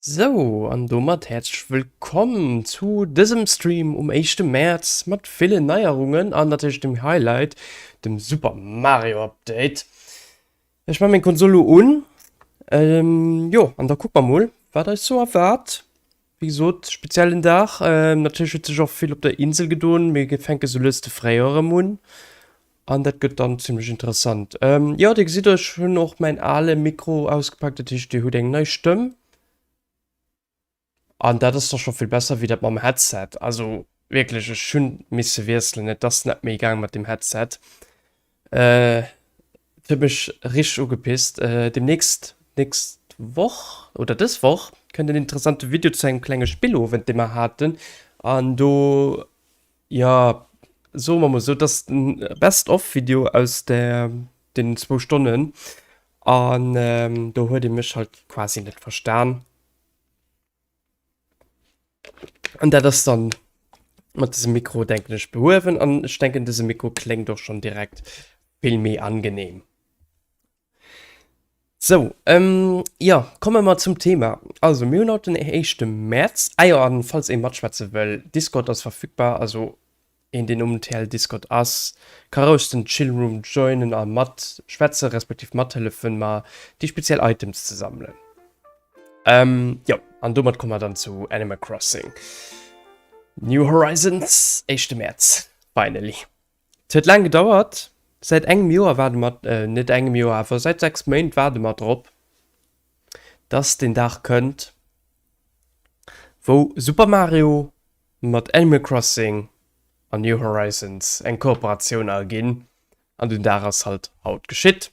Sou, an domat häerzlech wëllkomm zu dësem Stream um éischte Mäerz mat villen Neierungen an natierlech dem Highlight, dem Super Mario Update. Ech man meng Konsol lo un, jo, an da kucke mer mol, wat eis sou erwaart. Wéi gesot, speziellen Dag, natierlech huet sech och vill op der Insel gedoen, mir fänke sou lues de Fréijoer erëm un. An dat gëtt dann zimlech interessant. Jo, dir gesitt, ech hunn och mäin ale Mikro ausgepakt, dat heescht, dir hutt eng nei Stëmm. An dat ass da scho vill besser wéi dat mam Headset. Also wierklech, ech hunn misse wiesselen, et ass net méi gaang mat deem Headset. Et huet mech richteg ugepisst. Demnächst, d'nächst Woch oder dës Woch, kënnt en interessante Video zu engem klenge Spillowend, dee mer haten. An do Jo, soe mer mol esou, et ass den Best of Video aus der den zwou Stonnen an do huet ee mech halt quasi net verstan. An dat ass dann mat dësem Mikro denken ech behuewen an ech denken dëse Mikro kléngt och schonn direkt vill méi angenehm. Sou, jo, komme mer zum Thema. Also, mir hunn haut den éischte Mäerz. Ah jo, an falls ee matschwätze wëll, Discord ass verfügbar. Also een, deen um TL Discord ass, ka roueg den Chillroom joinen a matschwätze respektiv mathëllefen, mer déi speziell Items ze sammelen. Jo, an domat komme mer dann zu Animal Crossing New Horizons, éischte Mäerz, finally. Et huet laang gedauert, säit engem Joer waarde mer, net engem Joer, awer säit 6 Méint waarde mer drop, dass deen Dag kënnt, wou Super Mario mat Animal Crossing an New Horizons eng Kooperatioun erginn. An den Dag ass halt haut geschitt.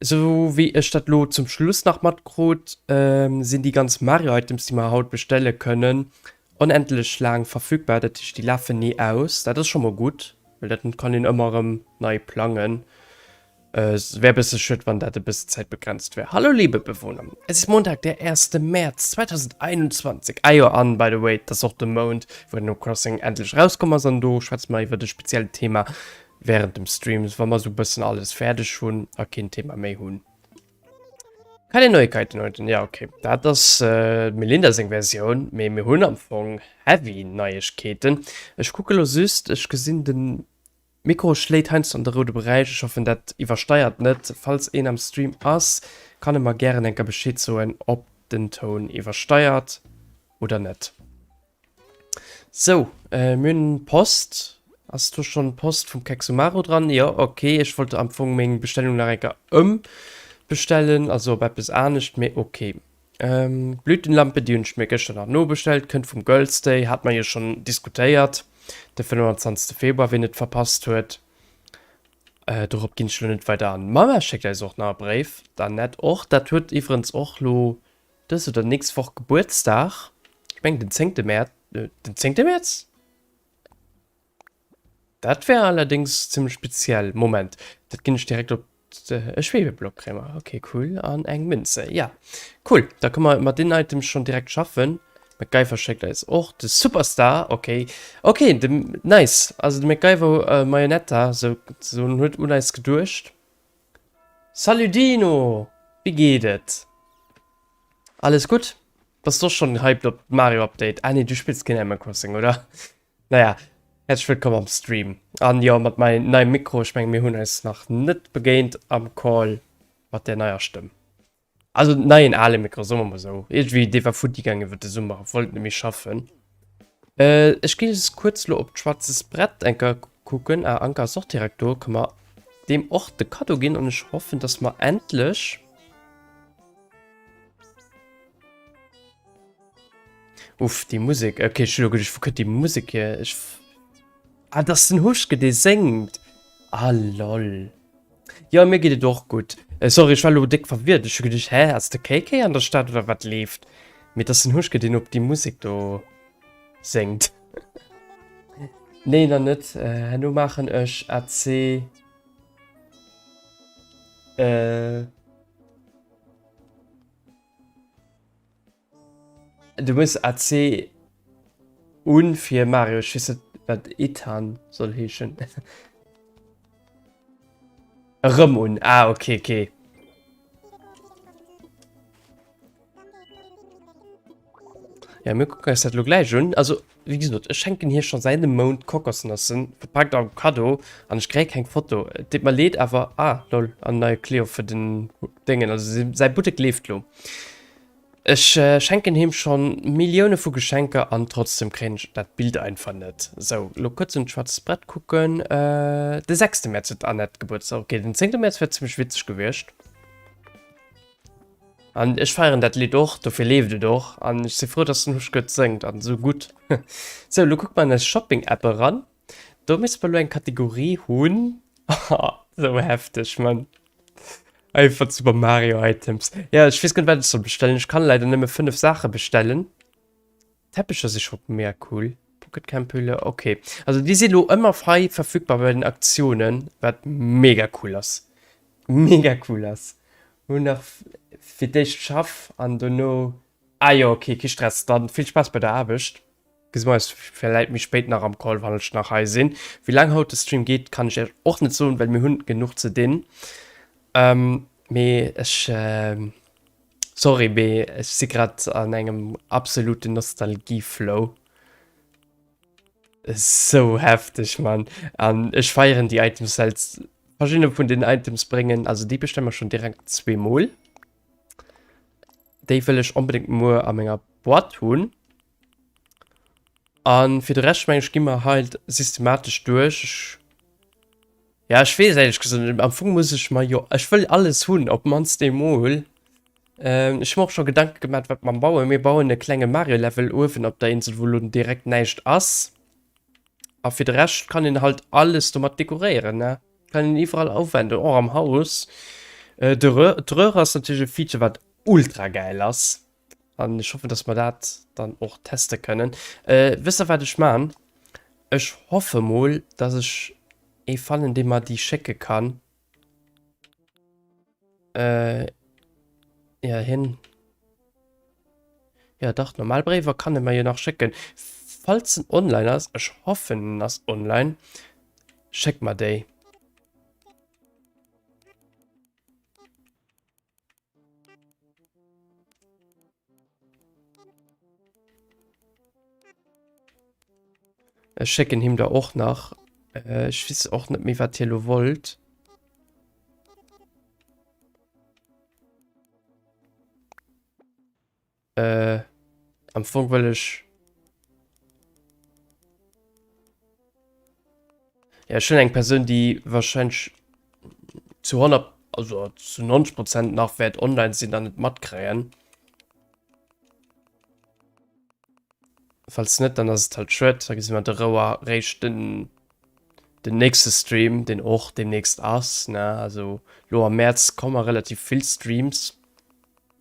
Esou wéi ech dat lo zum Schluss nach matkrut, sinn déi ganz Mario-Items, déi mer haut bestelle kënnen, onendlech laang verfügbar. Dat heescht, déi lafen ni aus. Dat ass scho mol gutt, well dat kann een ëmmer erëm nei plangen. Wär e bësse schued, wann dat e bësse zäitbegrenzt wär. Hallo liebe Bewohner, es ist Montag, der 1. März 2021. Ah jo, an by the way, et ass och de Mount, wou Animal Crossing endlech erauskomm ass an do schwätze mer iwwert e speziellt Thema, Während dem Stream, wa mer sou bëssen alles fäerdeg hunn a keen Thema méi hunn. Keine Neuigkeiten heute. Ja, okay. Dat ass äh, Melinda seng Versioun, mee mir hunn am Fong heavy Neiegkeeten. Ech kucke lo just, ech gesinn den Mikro schléit heiansdo an de roude Beräich. Ech hoffen dat iwwersteiert net. Falls een am Stream ass, kann e mer gären enker Bescheed soen, ob den Toun iwwersteiert oder net. Sou, mir hunn Post. Ass do schonn Post vum Kexomaro dran? Jo, ok. Ech wollt am Fong meng Bestellung nach eng Kéier ëmbestellen, also op eppes anescht, mee ok. Blütenlampe, déi hunn ech mir gëschter nach nobestellt, kënnt vum Girls Day, hat mer jo schonn diskutéiert, de 25. Februar, wien et verpasst huet. Dorop ginn ech elo net weider an. D'Mamma schéckt eis och nach e Bréif, d'Annette och. Dat huet iwwerens och elo Dës oder nächst Woch Gebuertsdag. Ech mengen den zéngte Mäerz. Den zéngte Mäerz? Dat wär allerdéngs zimmlech speziell. Moment, dat ginn ech direkt op e Schwebeblock kréie mer. Okay, cool. An eng Münze. Ja, cool. Da kënne mer mat deenen Items schonn direkt schaffen. MacGyver schéckt eis och de Superstar. Okay, okay, de, nice. Also de MacGyver äh, Marionetta, sou, sou huet un eis geduecht. Salut Dino! Wéi geet et? Alles gutt? Bass du och schonn hyped op d'Mario Update? Ah nee, du spills keen Animal Crossing, oder? Naja, häerzlech wëllkomm am Stream. An jo, mat mäin neiem Mikro, ech mengen mir hunn eis nach net begéint am Call mat där neier Stëmm. Also neien ale Mikro, soe mer mol esou. Iergendwéi, dee war futti gaangen iwwer de Summer, wollt net méi schaffen. Äh, ech ginn just kuerz lo op d'schwarzes Brett eng Kéier kucken. Ah, Anka ass och direkt do. Kënne mer deem och de Kaddo ginn an ech hoffen, dass mer endlech. Uff, déi Musek. Okay, ech hu lo geduecht, wou kënnt déi Musek hier? Ech. Ah, dat ass den Huschke, dee séngt. Ah, lol. Jo, mir geet et och gutt. Sorry, ech war elo déck verwirrt. Ech hu geduecht, hä, ass de KK an der Stad oder wat leeft? Mee et ass den Huschke, deen op déi Musek do séngt. Nee, nach net. Herno maachen ech AC. Äh. Du muss AC un fir Mario. Ech weess net wat Ethan soll heeschen. Erëm un. Ah okay okay. Ja, mir kucken eis dat elo gläich un. Also, wéi gesot, ech schenken hir scho säit engem Mount Kokosnëssen, verpakt am Kaddo, an ech kréie keng Foto. Et deet mer leed, awer, ah, lol, an neie Client fir den Déngen. Also, säi Buttek leeft lo. Ech schenken him schon Millioune vu Geschenker an trotzdem kréien ech dat Bild einfach net. Sou, lo kuerz un d'schwaarzt Brett kucken. De sechste Mäerz huet d'Annette Gebuertsdag. Ok, den zéngte Mäerz wär zimmlech witzeg gewiescht. An ech feieren dat Lidd och, dofir leeft et och. An ech si frou, dass den Huschke et sëngt an esou gutt. Sou, lo kucke mer an eis Shopping-App eran. Do misste mer lo eng Kategorie hunn. Sou hefteg, Mann. Einfach Super Mario Items. Ja, ech weess guer net, wat ech soll bestellen. Ech kann leider nëmme 5 Saache bestellen. Teppicher si scho mega cool. Pocket Camp Höhle, okay. Also déi si lo ëmmer frei verfügbar bei den Aktiounen, wat mega cool ass. Mega cool ass. Hunn nach fir d'éischt Schaff an dono. Ah jo, okay, kee Stress. Dann vill Spaass bei der Aarbecht. Gesi mer eis vläit méi spéit nach am Call, wann ech nach hei sinn. Wéi laang haut de Stream geet, kann ech iech och net soen, well mir hunn genuch ze dinn. Mee ech, sorry, mee ech si grad an engem absoluten Nostalgie-Flow. Esou hefteg, Mann. An ech feieren déi Items, well verschidde vun den Items bréngen, also déi bestelle mer schonn direkt zweemol. Déi wëll ech onbedéngt muer a menger Boîte hunn. An fir de Rescht meng ech gi mer hei systematesch duerch. Ech, ja ech weess éierlech gesot net, am Fong muss ech mer jo, ech wëll alles hunn, op d'mannst eemol. Ähm, ech hu mer och scho Gedanke gemaat wat mer bauen. Mir bauen e klenge Mario Level uewen op der Insel wou lo direkt näischt ass. A fir de Rescht kann een halt alles domat dekoréieren ne, kann een iwwerall aufwenden, och am Haus. Äh, de Röhr, d'Röhre ass natierlech e Feature wat ultra gäil ass. An ech hoffen, dass mer dat dann och teste kënnen. Äh, wësst der, wat ech man? Ech hoffe mol, dass ech ee fannen, dee mer déi schécke kann. Äh, ja, hien. Ja, dach, normal Bréiwer kann e mer jo nach schécken. Falls en online ass, ech hoffen, en ass online, schéck mer déi. Ech schécken him der och nach. Äh, ech weess och net méi, wat hie lo wollt. Äh, am Fong wëll ech... Ja, ech hunn eng Persoun, déi wahrscheinlech zu 100, also zu 90 Prozent nach wäert online sinn an et matkréien. Falls net, dann ass et halt schued. Da gesi mer de Rouer réischt den, den nächste Stream, deen och demnächst ass. Ne? Also lo am März komme relativ vill Streams.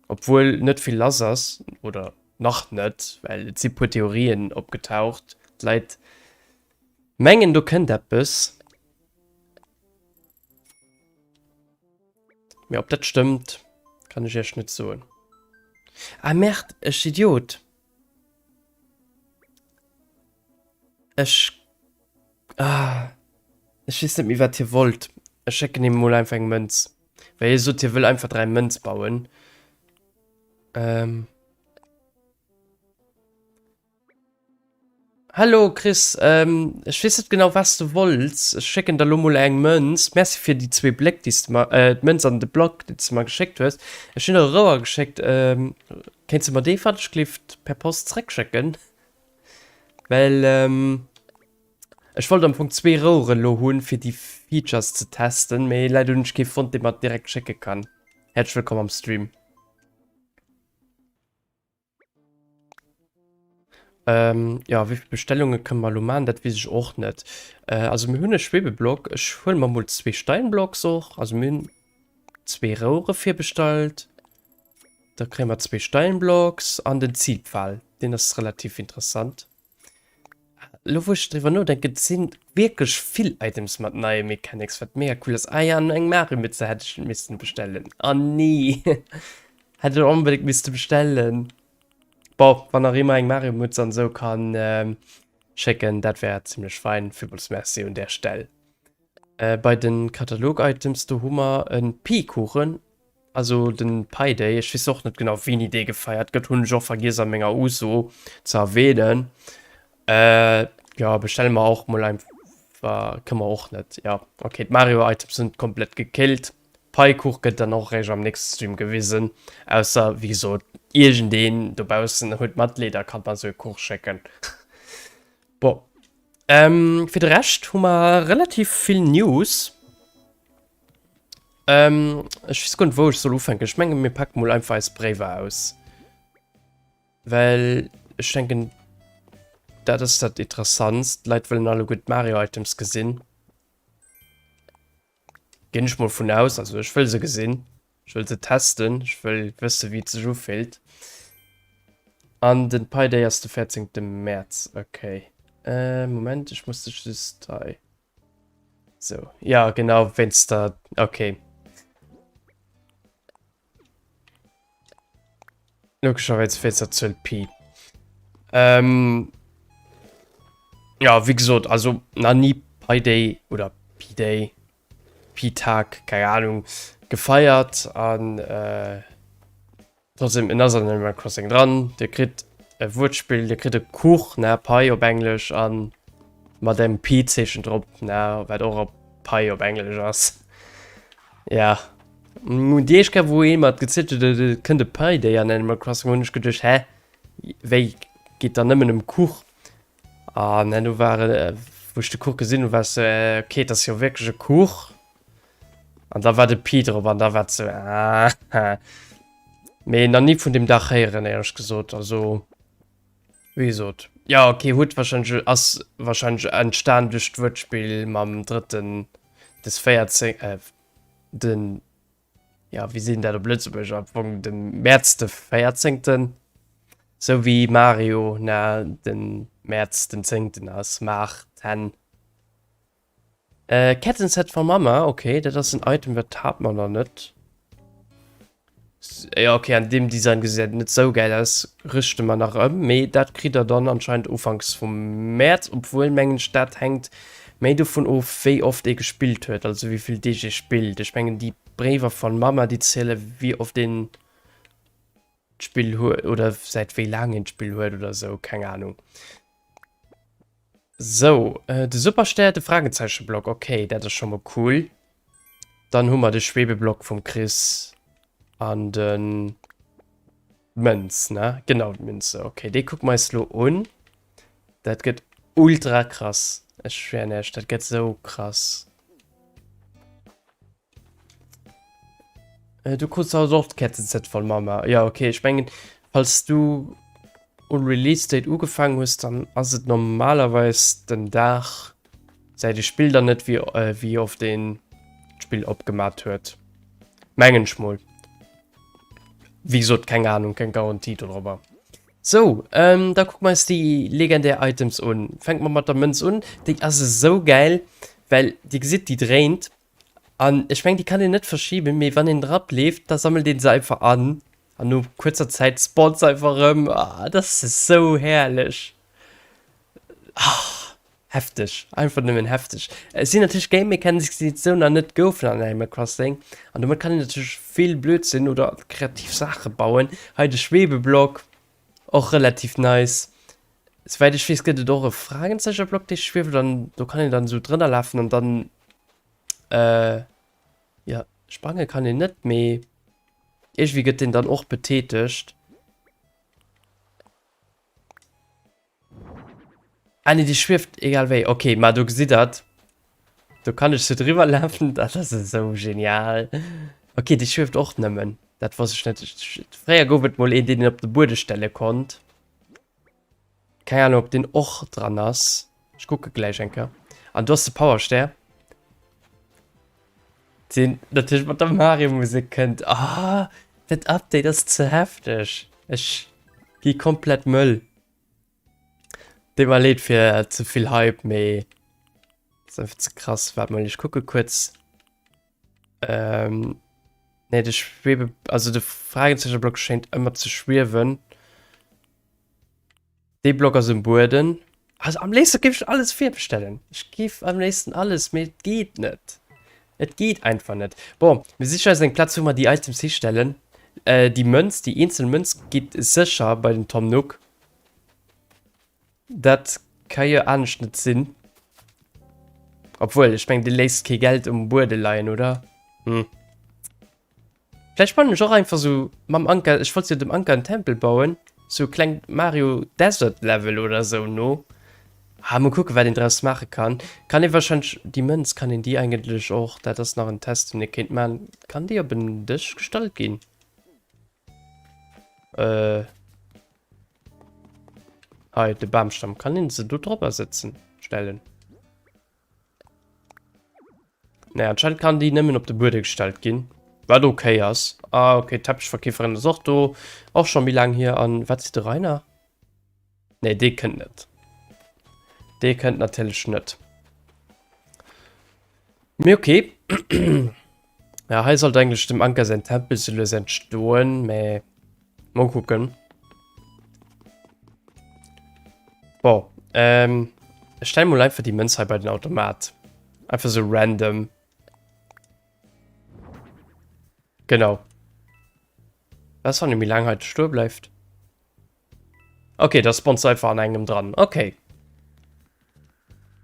Obwuel net vill lass ass, oder nach net, well et si puer Theorien opgetaucht. D'Leit mengen do kënnt eppes. Mee ob dat stëmmt, kann ech iech net soen. Ah Merde, ech Idiot! Ech, ah, ech weess net méi wat hie wollt. Ech schécken him mol einfach eng Mënz. Well hie sot hie wëll einfach 3 Mënz bauen. Ähm. Hallo Chris, ähm, ech weess net genau was du wollts. Ech schécken der lo mol eng Mënz. Merci fir déi zwee Bléck déi s de mer, äh, d'Mënz an de Block déi s de mer geschéckt hues. Ech hunn der e Rouer geschéckt. Ähm, kéints de mer dee Faddegklift per Post zréckschécken? Well, ähm. Ech wollt am Fong zwee Roueren lo hunn fir déi Features ze testen, mee leider hunn ech kee fonnt dee mer direkt schécke kann. Häerzlech wëllkomm am Stream. Ähm, ja, wéi vill Bestellunge kënne mer lo maachen, dat weess ech och net. Äh, also mir hunn e Schwebeblock. Ech huele mer mol zwee Steinblocks och. Also mir hunn zwee Rouere virbestallt. Da kréie mer zwee Steinblocks an den Zilpfahl. Deen ass relativ interessant. Lo wou ech driwwer nodenken, et sinn wierklech vill Items mat neie Mechanics, wat mega cool ass. Ah ja, an eng Mario-Mütze hätt ech missten bestellen. Ah nee, hätt ech onbedéngt misste bestellen. Bon, wann nach ee mer eng Mario-Mütz an esou kann schécken, dat wär zimmlech fein. Villmools Merci un där Stell. Bei den Katalog-Items, do hu mer e Pi-Kuchen. also den Pi Day, ech weess och net genau wéini dee gefeiert gëtt, hunn ech och vergiess a menger Uso ze erwähnen. Äh, jo, bestelle mer och mol einfach, kënne mer och net, jo. Ok, d'Mario Items sinn komplett gekillt. Pi-Kuch gëtt dann och eréischt am nächste Stream gewisen, ausser wéi gesot iergendeen dobaussen huet Matleed a kann mer esou e Kuch schécken. Bon, ähm, fir de Rescht hu mer relativ vill News. Ähm, ech weess guer net wou ech soll ufänken. Ech menge mir packe mol einfach eis Bréiwer aus. Well ech denken, dat ass dat Interessantst. D'Leit wëllen alleguer d'Mario-Items gesinn. Ginn ech mol vun aus. Also ech wëll se gesinn. Ech wëll se testen. Ech wëll wësse wéi et sech ufillt. An den Pi Day ass de 14. März. Okay. Äh, Moment, ech muss dech just hei. So, ja genau, wéinst der. Okay. Logescherweis wéinst der Zuel Pi. Ähm, ja, wéi gesot, also nach ni Pi Day oder Pi Day, Pi Tag, keng Ahnung, gefeiert an äh, trotzdem en ass an Animal Crossing dran. Dir kritt e Wuertspill, dir kritt e Kuch, ne, Pie op Englesch an mat engem Pi-Zeechen drop, ne, wat och e Pie op Englesch ass. Ja. Déi éischt Kéier wou ee mer et gezielt huet, et kënnt e Pie Day an Animal Crossing, hunn ech geduecht, hä, wéi, geet dann nëmmen ëm Kuch? An herno war et, wou ech de Kuch gesinn hunn, war ech sou, okay, et ass jo wierklech e Kuch. An da war de Pi drop an da war et sou, ah. Mee nach ni vun deem Dag héieren, éierlech gesot. Also, wéi gesot, jo, okay, huet warscheinlech, ass warscheinlech entstan duerch d'Wuertspill mam drëtten des 14, den, ja, wéi seet een dat op Lëtzebuergesch am Fong, de Mäerz de véierzéngten, sou wéi Mario, na, de Mäerz den zéngten ass, Maarten. Äh, Kettenset von Mama, okay, dat ass en Item, wat hat mer nach net. Ja, okay, an deem Design gesäit et net sou gäil aus, rëschte mer nach ëm, mee dat kritt der dann anscheinend ufanks vum Mäerz, obwuel mengen ech dat hänkt méi dovun of wéi oft ee gespillt huet, also wéi vill Deeg ee spillt. Ech mengen déi Bréiwer von Mama déi ziele wéi oft een d'Spill huet oder säit wéi laang een d'Spill huet oder sou, keng Ahnung. Sou, de Superstär, de Fragezeichenblock, okay, dat ass scho mol cool. Dann hu mer de Schwebeblock vum Chris an de Mënz, ne? Genau, d'Münze. Okay, déi kucke mer eis lo un. Dat gëtt ultra krass. Ech schwéieren iech, dat gëtt sou krass. Äh, du krus haut och d'Kerzenset von Mama. Ja, okay, ech mengen, falls du um Release Date ugefaangen hues, dann ass et normalerweis den Dag, säit ech spill dann net, wéi, äh, wéi oft een d'Spill opgemat huet. Mengen ech mol. Wéi gesot, keng Ahnung, keng Garantie dodrobber. Sou, ähm, da kucke mer eis déi legendär Items un. Fänke mer mat der Mënz un. Déi ass esou gäil, well dir gesitt, déi dréint. An ech mengen, déi kann een net verschiben, mee wann een drap leeft, da sammelt een se einfach an. An no kuerzer Zäit spawnt se einfach erëm. Ah, dat ass esou herrlech. Ah, hefteg. Einfach nëmmen hefteg. Et sinn natierlech Game Mechanics, déi et esou nach net goufen an Animal Crossing. An domat kann een natierlech vill Blödsinn oder kreativ Saache bauen. Hei de Schwebeblock, och relativ nice. Souwäit ech weess, gëtt et och e Fragenzecherblock, dee schwieft an do kann een dann esou drënner lafen an dann, äh, jo, sprange kann een net, mee iergendwéi gëtt deen dann och betätegt. Ah nee, déi schwieft egal wéi. Okay, ma do gesitt der et. Do kann ech sou driwwer lafen. Dat ass esou genial. Okay, déi schwieft och nëmmen. Dat wosst ech net. Fréier gouf et mol een, deen een op de Buede stelle konnt. Keng Ahnung, ob deen och dran ass. Ech kucke gläich eng Kéier. An do ass de Powerstär. Deen natierlech mat der Mario-Musek kënnt. Ah, dat Update ass ze hefteg. Ech gi komplett mëll. Deet mer leed fir ze vill Hype, mee ass einfach ze krass. Waart mol, ech kucke kuerz. Ähm, nee, de Schwebe, also de Fragezeichenblock schéint ëmmer ze schwiewen. Dee Block ass um Bueden. Also am léifste géif ech alles virbestellen. Ech géif am léifsten alles, mee et geet net. Et geet einfach net. Bon, mir sichen eis eng Plaz, wou mer déi Items histellen. Äh, déi Mënz, déi eenzel Mënz geet sécher bei den Tom Nook. Dat ka jo anescht net sinn. Obwuel, ech mengen, dee léisst kee Geld um Buede leien, oder? Hm. Vläicht bauen ech och einfach sou mam Anker, ech wollt jo dem Anker en Tempel bauen, sou e klengt Mario Desert Level oder sou no. Ah, mol kucken, wat een draus maache kann. Kann ee wahrscheinlech, déi Mënz, kann een déi eigentlech och, dat ass nach en Test, deen ee kéint maachen, kann déi op en Dësch gestallt ginn? Äh, hei, de Bamstamm, kann een se do drop ersetzen, stellen? Naja, anscheinend kann déi nëmmen op de Buede gestellt ginn. Wat okay ass. Ah, okay, d'Teppichverkeeferin ass och do. Och scho méi laang hier. An wat seet de Rainer? Nee, dee kënnt net. Dee kënnt natierlech net. Mee okay. Ja, hei sollt eigentlech dem Anker säin Tempel sou lues entstoen, mä mol kucken. Bon, ähm, ech stelle mol einfach déi Mënz hei bei den Automat. Einfach sou random. Genau. Was, wann e méi laang hei stoe bleift? Okay, da spawnt se einfach an engem dran. Okay.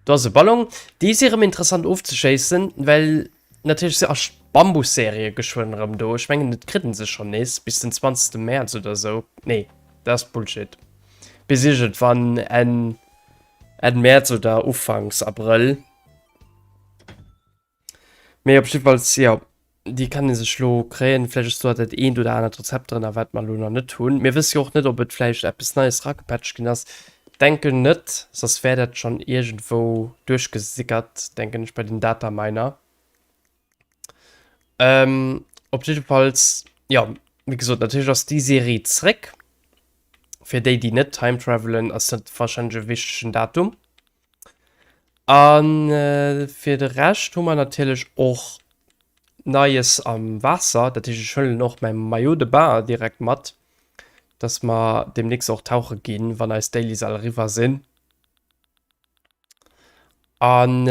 Do ass e Ballon. Déi si rëm interessant ofzeschéissen, well natierlech se ass d'Bambusserie geschwënn rëm do. Ech mengen, et kritt en se schonn nees bis den 20. Mäerz oder sou. Nee, dat ass Bullshit. Bis iergendwann Enn, Enn Mäerz oder Ufanks Abrëll. Mee op jiddefalls, jo, déi kann ee sech elo kréien. Vläicht ass do dat eent oder anert Rezept drënner, wat mer elo nach net hunn. Mir wësse jo och net, ob et vläicht eppes Neies eragepatcht ginn ass. Denken net, soss wär dat schonn iergendwou duerchgesickert, denken ech, bei den Dataminer. Op jiddefalls, jo, wéi gesot, natierlech ass déi Serie zréck. Fir déi, déi net time travelen, ass dat warscheinlech e wichtegen Datum. An fir de Rescht hu mer natierlech och Neies am Waasser. Dat heescht, ech huelen och mäi Maillot de bain direkt mat, dass mer deemnächst och tauche ginn, wann eis Dailies all eriwwer sinn. An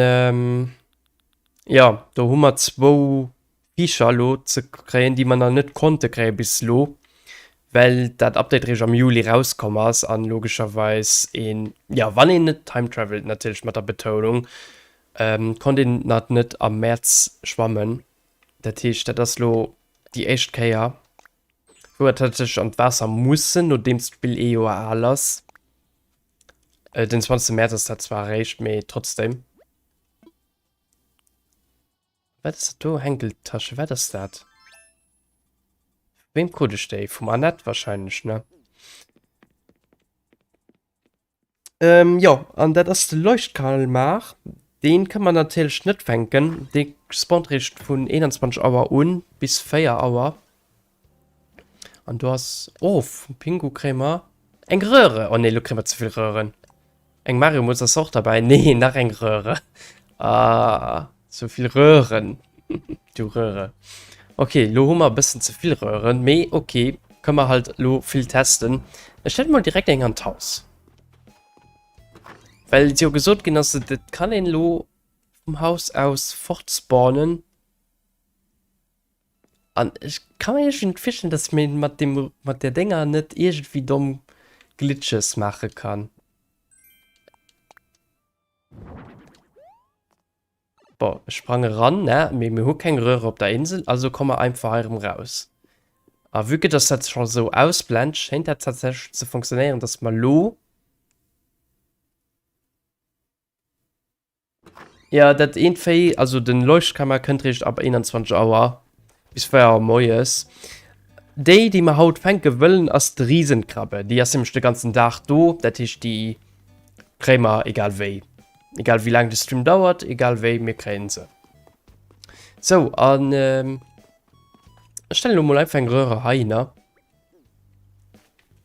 jo, do hu mer zwou Viecher elo ze kréien, déi mer nach net konnte kréie bis elo, well dat Update eréischt am Juli rauskomm ass an logescherweis een, jo wann een net time travelt natierlech mat der Betounung, konnt een nach net am Mäerz schwammen. Dat heescht dat ass elo déi éischt Kéier wou mer tatsächlech an d'Waasser mussen, nodeems d'Spill ee Joer al ass. Den 20 Mäerz ass dat zwar eréischt, mee trotzdem. Wat ass dat do? Henkeltasche, wat ass dat? Vu wem krut ech déi? Vum Annette wahrscheinlech, ne? Ähm, jo, an dat ass de Leuchtkalmar. Deen kann man natierlech net fänken. Dee spawnt réischt vun 21 Auer un bis 4 Auer. An do ass, oh, vum Pingu kréie mer eng Röhre. Oh nee, lo kréie mer ze vill Röhren. Eng Mario Mutz ass och derbäi. Nee, nach eng Röhre. Ah, sou vill Röhren. Du Röhre. Okay, lo hu mer e bëssen ze vill Röhren, mee okay, kënne mer halt lo vill testen. Ech stelle mol direkt eng an d'Haus. Well et jo gesot ginn ass, et kann een lo vum Haus aus fort spawnen. An ech ka mir iergendwéi net virstellen, dass mir mat deem, mat där Dénger net iergendwéi domm Glitches maache kann. Bon, ech sprange ran, ne? Mee mir hu keng Röhre op der Insel, also komme mer einfach hei erëm raus. A vue que dass dat scho sou ausblend, schéint dat tatsächlech ze funktionéieren, dass mer lo. Jo, dat eent Véi, also den Leuchtkammer kënnt réischt ab 21 Auer bis 4 Auer moies. Déi, déi mer haut fänke wëllen, ass d'Riesenkrabbe. Déi ass nämlech de ganzen Dag do, dat heescht déi kréie mer egal wéi. Egal wéi laang de Stream dauert, egal wéi, mir kréien se. Sou, an ech stellen elo mol einfach eng Röhre heihinner.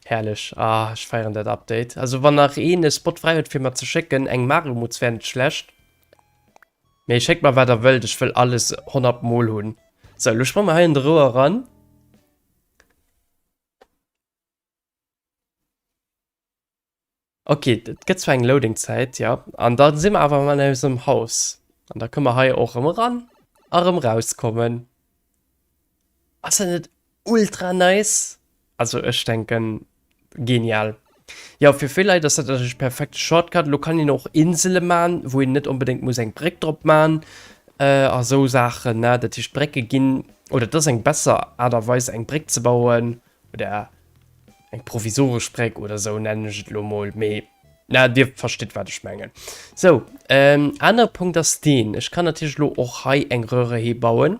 Herrlech, ah ech feieren dat Update. Also wann nach een e Spot fräi huet fir mer ze schécken, eng Mario Mutz wär net schlecht. Mee schéckt mer wat der wëllt, ech wëll alles 100 mol hunn. Sou, lo sprange mer hei an de Rouer eran. Ok, et gëtt zwar eng Loading-Zäit, jo. An da si mer awer an eisem Haus. An da kënne mer hei och erëm eran. A rëm rauskommen. Ass dat net ultra nice? Also ech denken genial. Jo fir vill Leit ass dat natierlech perfekte Shortcut. Lo kann een och Insele man, wou een net onbedéngt muss eng Bréck drop man a sou Saachen ne. Dat heescht Brécke ginn, oder et ass eng besser Aart a Weis eng Bréck ze bauen oder eng provisoresch Bréck oder sou nennen ech et lo mol, mee na dir verstitt wat ech mengen. Sou anere Punkt ass deen, ech kann natierlech lo och hei eng Röhre hibauen.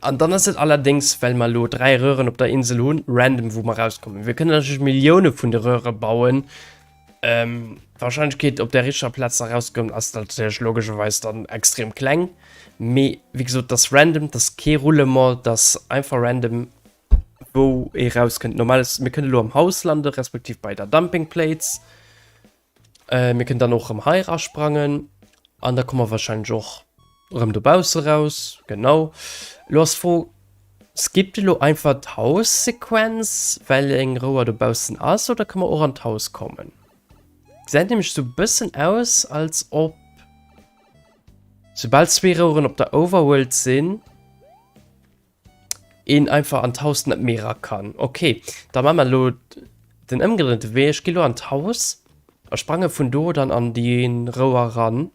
An dann ass et allerdéngs, well mer elo 3 Röhren op der Insel hunn, random wou mer rauskommen. Wir kënnen natierlech Millioune vun de Röhre bauen. Ähm, d'Wahrscheinlechkeet op der richteger Plaz da rauskommen ass natierlech logescherweis dann extrem kleng. Mee wéi gesot, dat ass random, dat ass kee Roulement, dat ass einfach random wou ee rauskënnt. Normal ass, mir kënnen elo am Haus lande respektiv bei der Dumping Plates. Äh, mir kënnen dann och erëm hei erasprangen. An da komme mer wahrscheinlech och erëm dobausse raus. Genau. Elo ass d'Fro, skippt elo einfach d'Haussequenz, well eng Rouer dobaussen ass, oder kënne mer och an d'Haus kommen? Gesäit nämlech sou bëssen aus, als ob soubal zwee Roueren op der Overworld sinn, een einfach an d'Haus net méi era kann. Ok, da maache mer elo den ëmgedréinte Wee. Ech gi lo an d'Haus a sprange vun do dann an déi Rouer ran.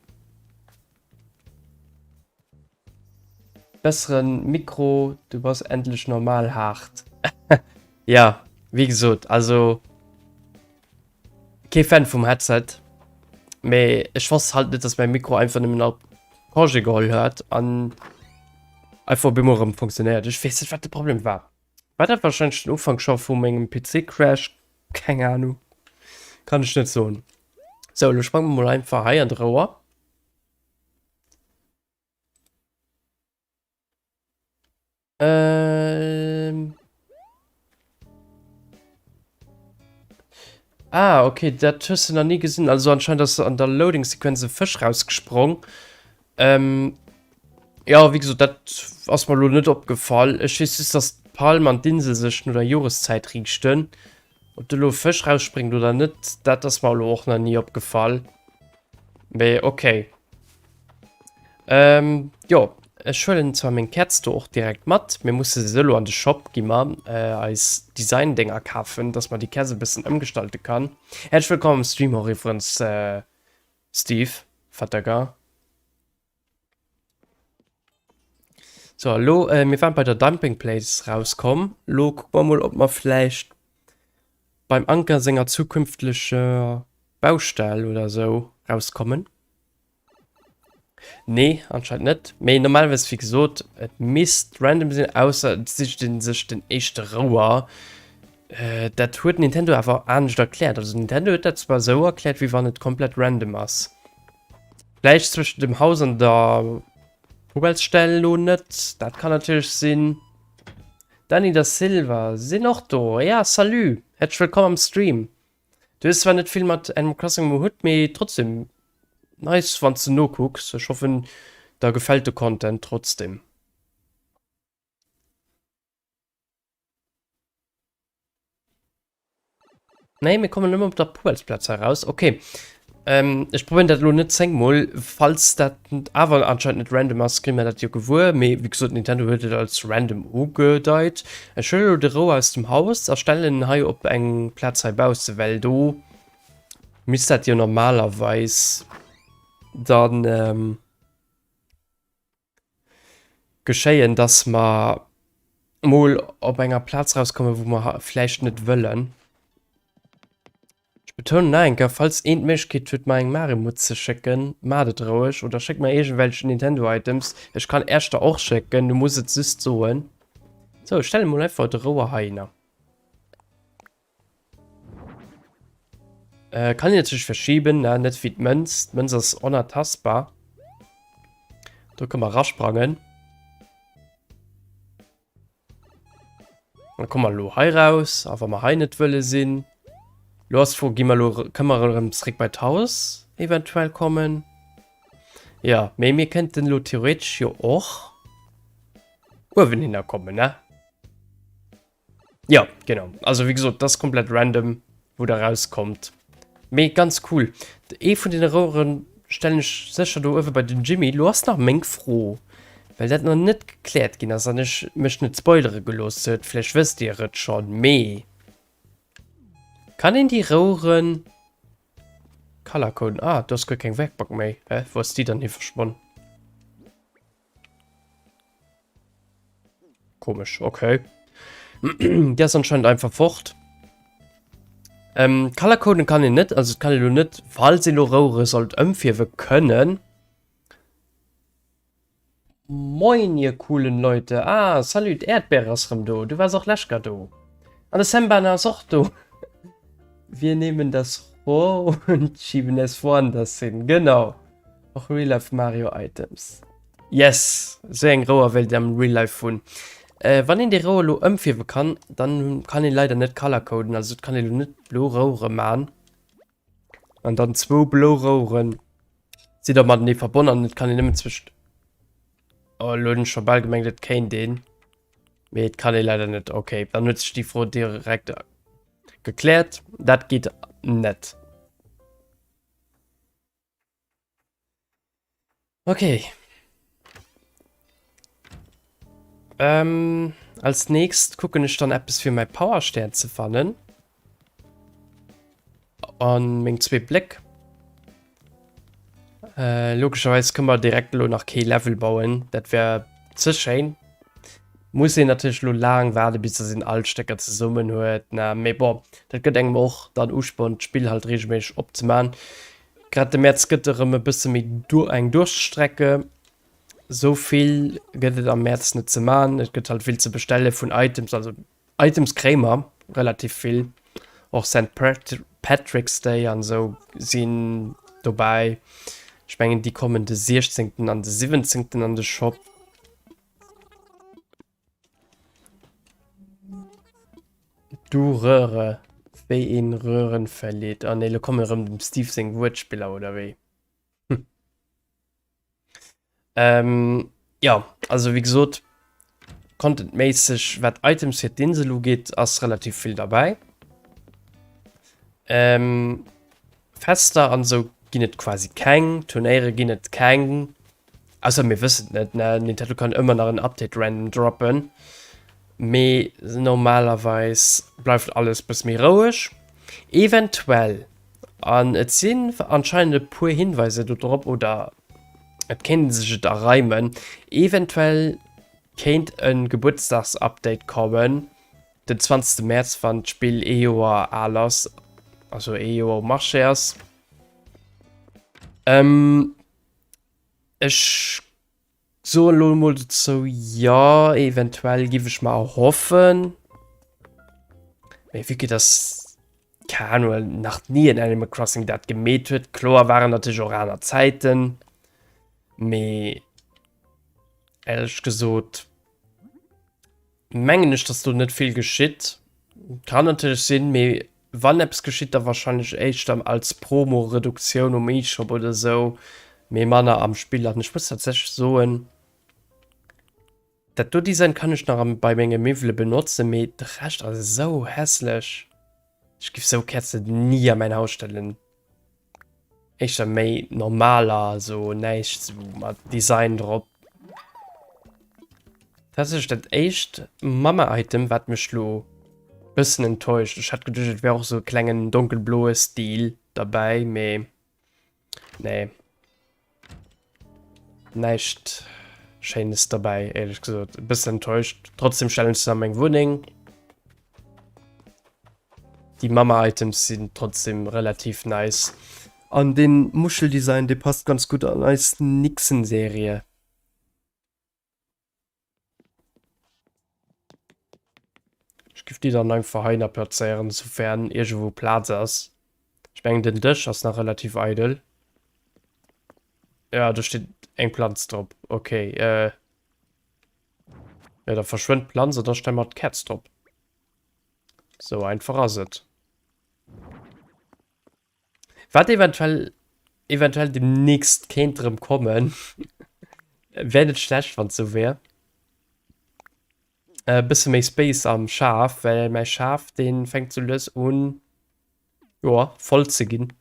Besseren Mikro, du bass endlech normal haart. Ja, wéi gesot, also Kee Fan vum Headset, mee ech wosst halt net, dass mäi Mikro einfach nëmmen op Congé geholl huet an einfach op eemol erëm funktionéiert. Ech weess net, wat de Problem war. War dat wahrscheinlech den Ufank scho vu mengem PC-Crash? Keng Ahnung, kann ech net soen. Sou, elo sprange mer mol einfach hei an de Rouer. Ähm. Ah, okay, dat hues du nach nie gesinn. Also anscheinend ass an der Loading-Sequenz e Fësch rausgesprong. Ähm, ja, wéi gesot, dat ass mer lo net opgefall. Ech weess just, dass d'Palm an d'Insel sech no der Joreszäit riichten. Ob do lo e Fësch rausspréngt oder net, dat ass mer lo och nach nie opgefall. Mee okay. Ähm, jo, ech huelen zwar meng Käerz do och direkt mat. Mir musse se elo an de Shop gi mer äh, eis Design-Dénger kafen, dass mer déi Käerz e bëssen ëmgestalte kann. Häerzlech wëllkomm am Stream och iwwerens, äh, Steve Fatterger. So, elo, äh, mir waren bei der Dumping Place rauskomm. Lo kucke mer mol, ob mer vläicht beim Anker senger zukünftlecher Baustell oder sou rauskommen. Nee, anscheinend net. Mee normalerweis, wéi gesot, et misst random sinn, ausser et sicht een sech den éischte Rouer. Äh, dat huet Nintendo awer anescht erkläert. Also Nintendo huet dat zwar sou erkläert, wéi wann et komplett random ass. Vläicht zwëschen dem Haus an der Poubellesstell lo net. Dat kann natierlech sinn. Dany da Silva sinn och do. Ja, salut! Häerzlech wëllkomm am Stream. Du hues zwar net vill mat Animal Crossing um Hutt, mee trotzdem nice wanns de nokucks. Ech hoffen der gefällt de Content trotzdem. Nee, mir kommen nëmme op der Poubellesplaz heraus. Okay. Ähm, ech probéieren dat elo net 10 mol. Falls dat awer anscheinend net random ass, kréie mer dat jo gewuer. Mee wéi gesot, Nintendo huet et als random ugedeit. Ech huelen elo de Rouer aus dem Haus a stellen en hei op eng Plaz hei bausse, well do misst dat jo normalerweis dann ähm, geschéien, dass mer mol op enger Plaz rauskommen, wou mer vläicht net wëllen. Ech betounen nach eng Kéier, falls een d'Méiglechkeet huet mer eng Mario-Mutz ze schécken, maacht et roueg oder schéckt mer iergendwelch Nintendo-Items. Ech kann Äech der och schécken, du muss et just soen. Sou, ech stelle mol einfach de Rouer heihinner. Äh, kann een natierlech verschieben, ne? Net wéi d'Mënz. D'Mënz ass onantastbar. Do kënne mer rasprangen. Dann komme mer elo hei raus. A wa mer hei net wëlle sinn. Lo ass d'Fro, gi mer elo, kënne mer erëm zréck bei d'Haus eventuell kommen? Ja, mee mir kënnten elo theoretesch jo och uewen hinner kommen, ne? Ja, genau. Also wéi gesot, das komplett random, wou der rauskommt. Mee ganz cool. Ee vun den Roueren. stellen ech sécher do uewe bei den Jimmy. Lo ass nach meng Fro, well dat nach net gekläert ginn ass an ech mech net spoilere gelooss huet, vläicht wësst dir et schonn, mee kann een déi Roueren colorcoden? Ah, do ass guer keng Werkbank méi. Hä, wou ass déi dann hi verschwonn? Komisch, okay. Déi ass anscheinend einfach fort. Ähm, Colorcoden kann een net, also et kann een elo net, falls een elo Rouere sollt ëmfierwe kënnen. Moin ihr coolen Leute. Ah, salut, Erdbeere ass rëm do. Du waars och lescht do. An de Sembana ass och do. Wir nehmen das Rohr und schieben es woanders hin. Genau. Och Real Life Mario Items. Yes! Esou eng Rouer wéilt een am Real Life hunn. Äh, wann een déi Rouer elo ëmfierwe kann, dann kann een leider net colorcoden, also et kann een elo net blo Rouere man. An dann zwou blo Roueren si da matenee verbonn an et kann een nëmmen zwëscht. Oh, elo hunn ech scho bal gemengt et kéint een. Mee et kann ee leider net. Okay, dann huet sech déi Fro direkt gekläert. Dat geet net. Okay. Ähm, als nächst kucken ech dann eppes fir mäi Powerstern ze fannen. An meng zwee Bléck. Äh, logescherweis kënne mer direkt elo nach kee Level bauen. Dat wär ze schéin. Muss een natierlech elo laang waarde bis dass een all d'Stécker zesummen huet, ne? Mee bon, dat gëtt engem och dann Usporn d'Spill halt regelméisseg opzeman. Grad de Mäerz gëtt erëm e bësse méi eng Durststrecke. Sou vill gëtt et am Mäerz net ze man. Et gëtt halt vill ze bestelle vun Items, also Items kréie mer relativ vill. Och Saint Patrick's Day an esou sinn dobäi. Ech mengen déi kommen de 16 an de 17 an de Shop. Du Röhre, wéi een Röhren verleet. Ah nee, lo kommen erëm dem Steve seng Wuertspiller oder wéi? Hm. Ähm, ja, also wéi gesot, contentméisseg, wat Items fir d'Insel ugeet, ass relativ vill derbäi. Ähm, Fester an esou ginn et quasi keng, Turnéiere ginn et keng. Ausser mir wëssen et net, ne? Nintendo kann ëmmer nach en Update random droppen. Mee normalerweis bleift alles bësse méi roueg. Eventuell, an et sinn anscheinend e puer Hinweiser do drop, oder et kéint ee sech et erreimen, eventuell kéint e Gebuertsdagsupdate kommen, den 20. Mäerz, wann d'Spill ee Joer al ass, also ee Joer um Marché ass. Ähm. Ech soen elo emol dozou, jo, eventuell giff ech mer erhoffen. Mee vue que dass, keng Ahnung, nach ni en Animal Crossing dat gemeet huet, kloer waren natierlech och aner Zäiten, mee éierlech gesot mengen ech, dass do net vill geschitt. Kann natierlech sinn, mee wann eppes geschitt, da wahrscheinlech éischter als Promo-Reduktioun um eShop oder esou, mee manner am Spill. An ech muss tatsächlech soen, dat do Design kann ech nach am, bei menge Miwwele benotzen, mee de Rescht ass esou hässlech. Ech giff esou Käerzen ni a mäin Haus stellen. Éischter méi normaler, also näischt sou mat Design drop. Tatsächlech dat éischt Mamma-Item, wat mech lo bëssen enttäuscht. Ech hat geduecht, et wär och sou e klengen donkelbloe Stil derbäi, mee nee. Näischt Schéines derbäi, éierlech gesot. E bëssen enttäuscht. Trotzdem stellen ech se a meng Wunneng. Déi Mamma-Items sinn trotzdem relativ nice. An den Muscheldesign, dee passt ganz gutt an eis Nixen-Serie. Ech giff déi dann einfach hei nach plazéieren, soufern iergendwou Plaz ass. Ech mengen den Dësch ass nach relativ eidel. Ja, do steet eng Planz drop. Okay, äh. Ja, da verschwënnt d'Planz an da stelle mer d'Käerz drop. Sou einfach ass et. Wat eventuell eventuell demnächst kéint erëm kommen. Wär net schlecht, wann et sou wär. E bësse méi Space am Schaf, well mäi Schaf, dee fänkt sou lues un, joa, voll ze ginn.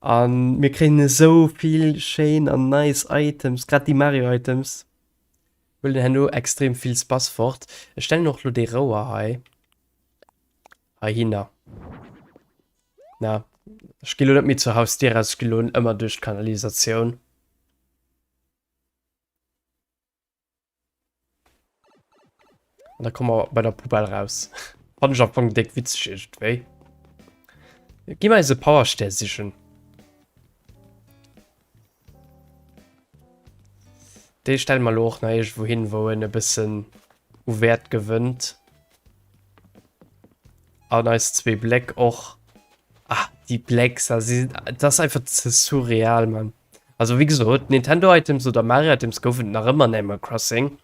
An mir kréien esou vill schéin an nice Items, grad déi Mario Items huelen herno extrem vill Space fort. Ech stellen och lo dee Rouer hei heihinner. Na, ech gi lo net méi zur Hausdier raus, ech gi lo ëmmer duerch d'Kanalisatioun. An da komme mer bei der Poubelle raus. Fand ech am Fong déck witzeg iergendwéi. Gi mer eise Powerstär sichen. Dee stelle mer lo och nach iergendwou hin, wou en e bëssen u Wäert gewënnt. An eis zwee Bléck och. Ah, déi Bléck, dat ass einfach ze surreal, Mann. Also wéi gesot, Nintendo Items oder Mario Items goufen et nach ëmmer an Animal Crossing,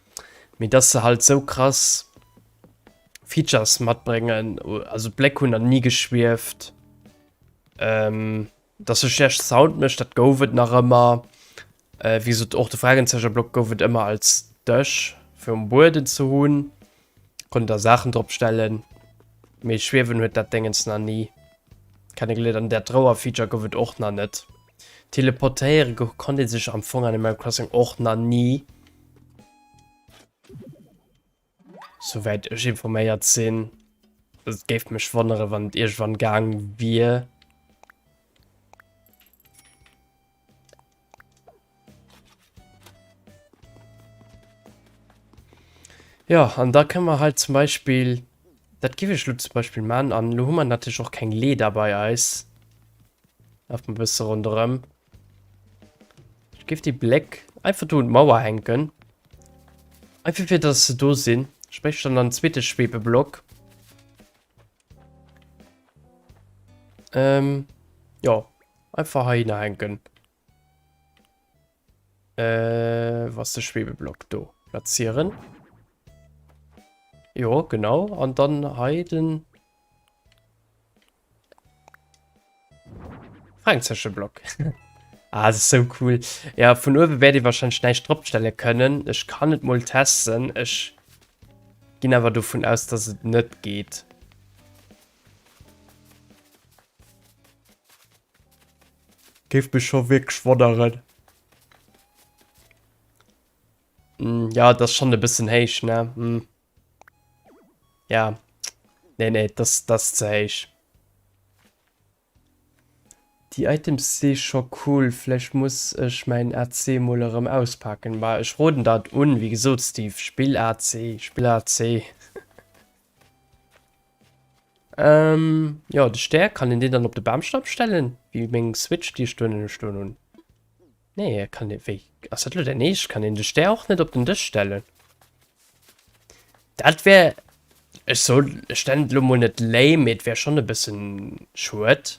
mee dass se halt sou krass Features matbréngen, also d'Bléck hunn nach ni geschwieft, ähm, dass se schlecht Sound mécht, dat gouf et nach ëmmer. Äh, wéi gesot, och de Fragenzecherblock gouf et ëmmer als Dësch fir um Bueden ze hunn, konnt da Saachen drop stellen, mee schwiewen huet dat Déngens nach ni kennegeléiert an dat Rouer-Feature gouf et och nach net. Teleportéiere konnt ee sech am Fong an Animal Crossing och nach ni. Souwäit ech informéiert sinn. Et géif mech wonnere wann et iergendwann gaang wier. Jo, an da kënne mer hei zum Beispill, dat giff ech lo zum Beispill man, an lo hu mer natierlech och keng Leeder bei eis. Laf mer e bësse ronderëm. Ech giff déi Bléck einfach do un d'Mauer hänken. Einfach fir dass se do sinn. Spréch dann an zweete Schwebeblock. Ähm, jo, einfach heihinner hänken. Äh, was de Schwebeblock do platzieren. Jo, genau. An dann hei den Fragezeichen-Block. ah, das ist so cool. Ja, vun uewe wäert ee wahrscheinlech näischt dropstelle kënnen. Ech kann et mol testen. Ech ginn awer dovun aus, dass et net geet. Géif mech scho wierklech wonneren. Mm, ja, das ist schon e bëssen héich, ne? Mm. Ja. Nee, nee, das, das ist ze héich. Déi Items si scho cool, vläicht muss ech mäin AC mol erëm auspaken. Ma ech roden der et un, wéi gesot Steve, spill AC, spill AC. Ähm, jo, de Stär, kann een deen dann op de Bamstamm stellen, wéi meng Switch, déi ech dohinne stoen hunn? Nee, kann ee, wéi, ass dat elo däin Eescht? Kann een de Stär och net op den Dësch stellen? Dat wär, ech soll, ech nennen et elo mol net lame, mee et wär schonn e bëssen schued.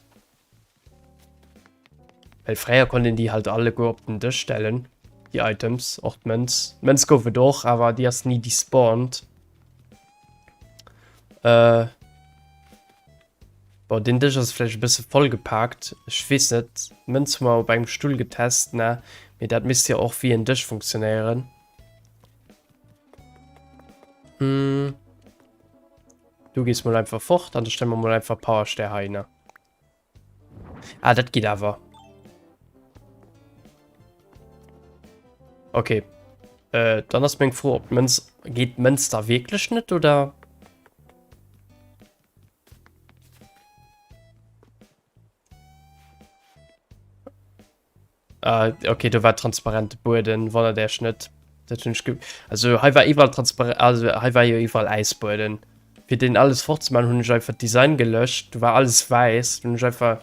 Well fréier konnt een déi halt alleguer op den Dësch stellen, déi Items, och d'Mënz. D'Mënz gouf et och, awer déi ass ni despawned. Äh. Bon, deen Dësch ass vläicht e bësse voll gepaakt, ech weess net. D'Mënz hu mer op engem Stull getest, ne? Mee dat misst jo och wéi en Dësch funktionéieren. Hm. Du gees mol einfach fort an da stelle mer mol einfach Powerstär heihinner. Ah, dat geet awer. Okay. Äh, dann ass meng Fro, ob d'Mënz, geet d'Mënz da wierklech net, oder? Ah, okay, do war transparente Bueden, wonnert Iech net. Dat hunn ech ge also hei war iwwerall transparent, also hei war jo iwwerall Äisbueden. Fir deen alles fort ze maachen, hunn ech einfach d'Design gelöscht. Do war alles wäiss, hunn ech einfach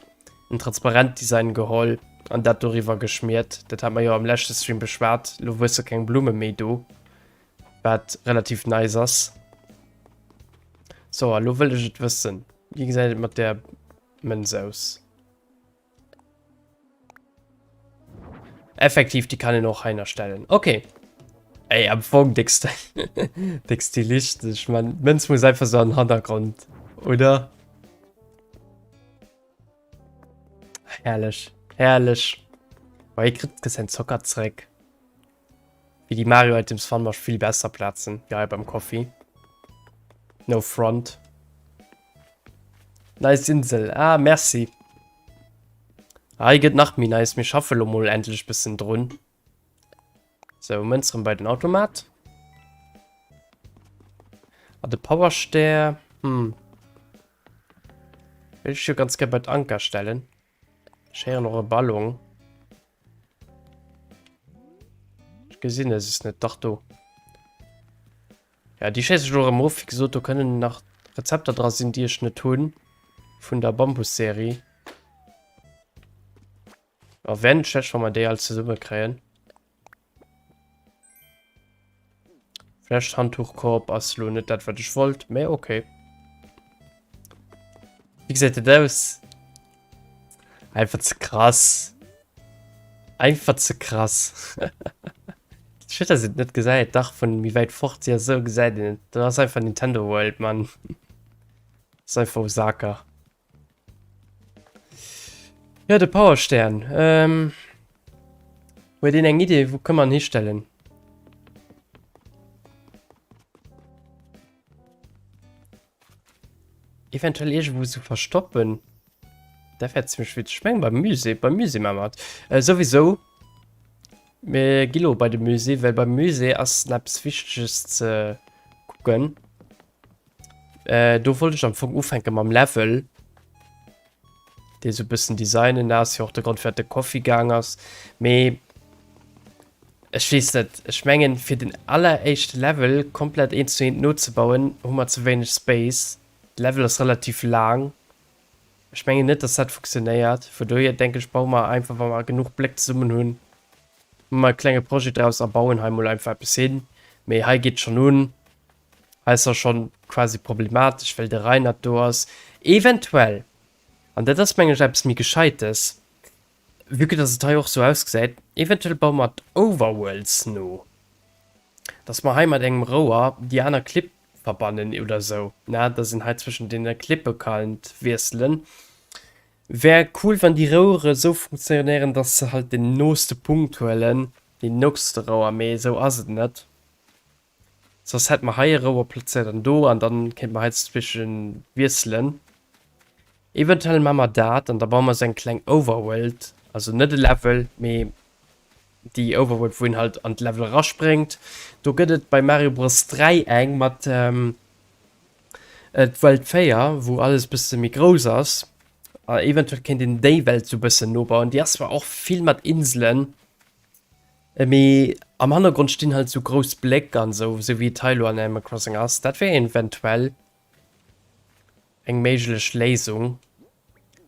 en transparent Design geholl an dat doriwwer geschmiert. Dat hat mer jo am leschte Stream beschwat. Lo wuesse keng Blumme méi do, wat relativ nice ass. So, a lo wëll ech et wëssen. Wéi gesäit et mat där Mënz aus? Effektiv, déi kann een och heiner stellen. Okay. Ey, am Fong déck déck stilistesch. Man, d'Mënz muss einfach so an den Hannergrond, oder? Herrlech, herrlech. Boah, hie kritt säin Zocker zréck. Wéi déi Mario Items fannen mer vill besser Plazen wéi hei beim Coffee. No front. Nice Insel. Ah, merci. Hei gëtt nach méi nice. Mir schaffe lo mol endlech bëssen drun. Sou, Mënz rëm bei den Automat. A de Powerstär, hm. Wéilt ech jo ganz gär bei d'Anker stellen. Ech héieren och e Ballon. Ech gesinn es ist net. Dach do. Ja, déi schéiss ech elo erëm of. Wéi gesot, do kënnen nach Rezepter dra sinn, déi ech net hunn vun der Bambus-Serie. A wär net schlecht, wa mer déi all zesumme kréien. Flechthandtuchkorb ass lo net dat wat ech wollt, mä okay. Wéi gesäit dat aus? Einfach ze krass. Einfach ze krass. Schued dass een et net gesäit, dach vun méi wäit fort, jo sou gesäit een et. Dat ass einfach Nintendo World, Mann. Dat ass einfach Osaka. Ja, de Powerstern. Ähm, huet een eng Idee, wou kënne mer en histellen? Eventuell iergendwou sou verstoppen. Dat wär zimmlech witzeg. Ech mengen beim Musée, beim Musée maache mer et. Äh, souwisou, mir gi lo bei de Musée, well beim Musée ass nach eppes Wichteges ze kucken. Äh, do wollt ech am Fong ufänke mam Level. Dee sou bëssen designen ass, jo och de Grond firwat de Coffee gaang ass. Mee ech weess net, ech mengen fir den alleréischte Level komplett eent zu eent nozebauen, hu mer ze wéineg Space. De Level ass relativ laang. Ech mengen net, dass dat funktionéiert. Vun dohier denken ech, baue mer einfach, wa mer genuch Bléck zesummen hunn, maache mer e klenge Projet draus a bauen hei mol einfach eppes hin. Mee hei geet schonn un. Hei ass da schonn quasi problematesch, well de Reinert do ass. Eventuell, an dat ass mengen ech eppes méi Gescheites, vue que dass et hei och sou ausgesäit, eventuell baue mer d'Overworlds no, dass mer hei mat engem Rouer déi aner Clibb verbannen oder sou, ne, dass een hei zwëschen deene Clippe kann wiesselen. Wär cool, wann déi Rouere sou funktionéieren, dass se halt den nooste Punkt huelen, deen nookste Rouer, mee esou ass et net. Soss hätt mer hei e Rouer plazéiert an do an dann kéint mer hei zwischen wiesselen. Eventuell maa mer dat an da baue mer sou eng kleng Overworld, also net e Level, mee déi Overworld wou een halt an d'Level eraspréngt. Do gëtt et bei Mario Bros 3 eng mat d'Welt 4, wou alles bësse méi grouss ass. A eventuell kéint een déi Welt sou bëssen nobauen. Déi ass zwar och vill mat Inselen. Mee am Hannergrond stinn halt sou grouss Bléck an sou, sou wéi et hei elo an Animal Crossing ass. Dat wär eventuell eng méiglech Léisung.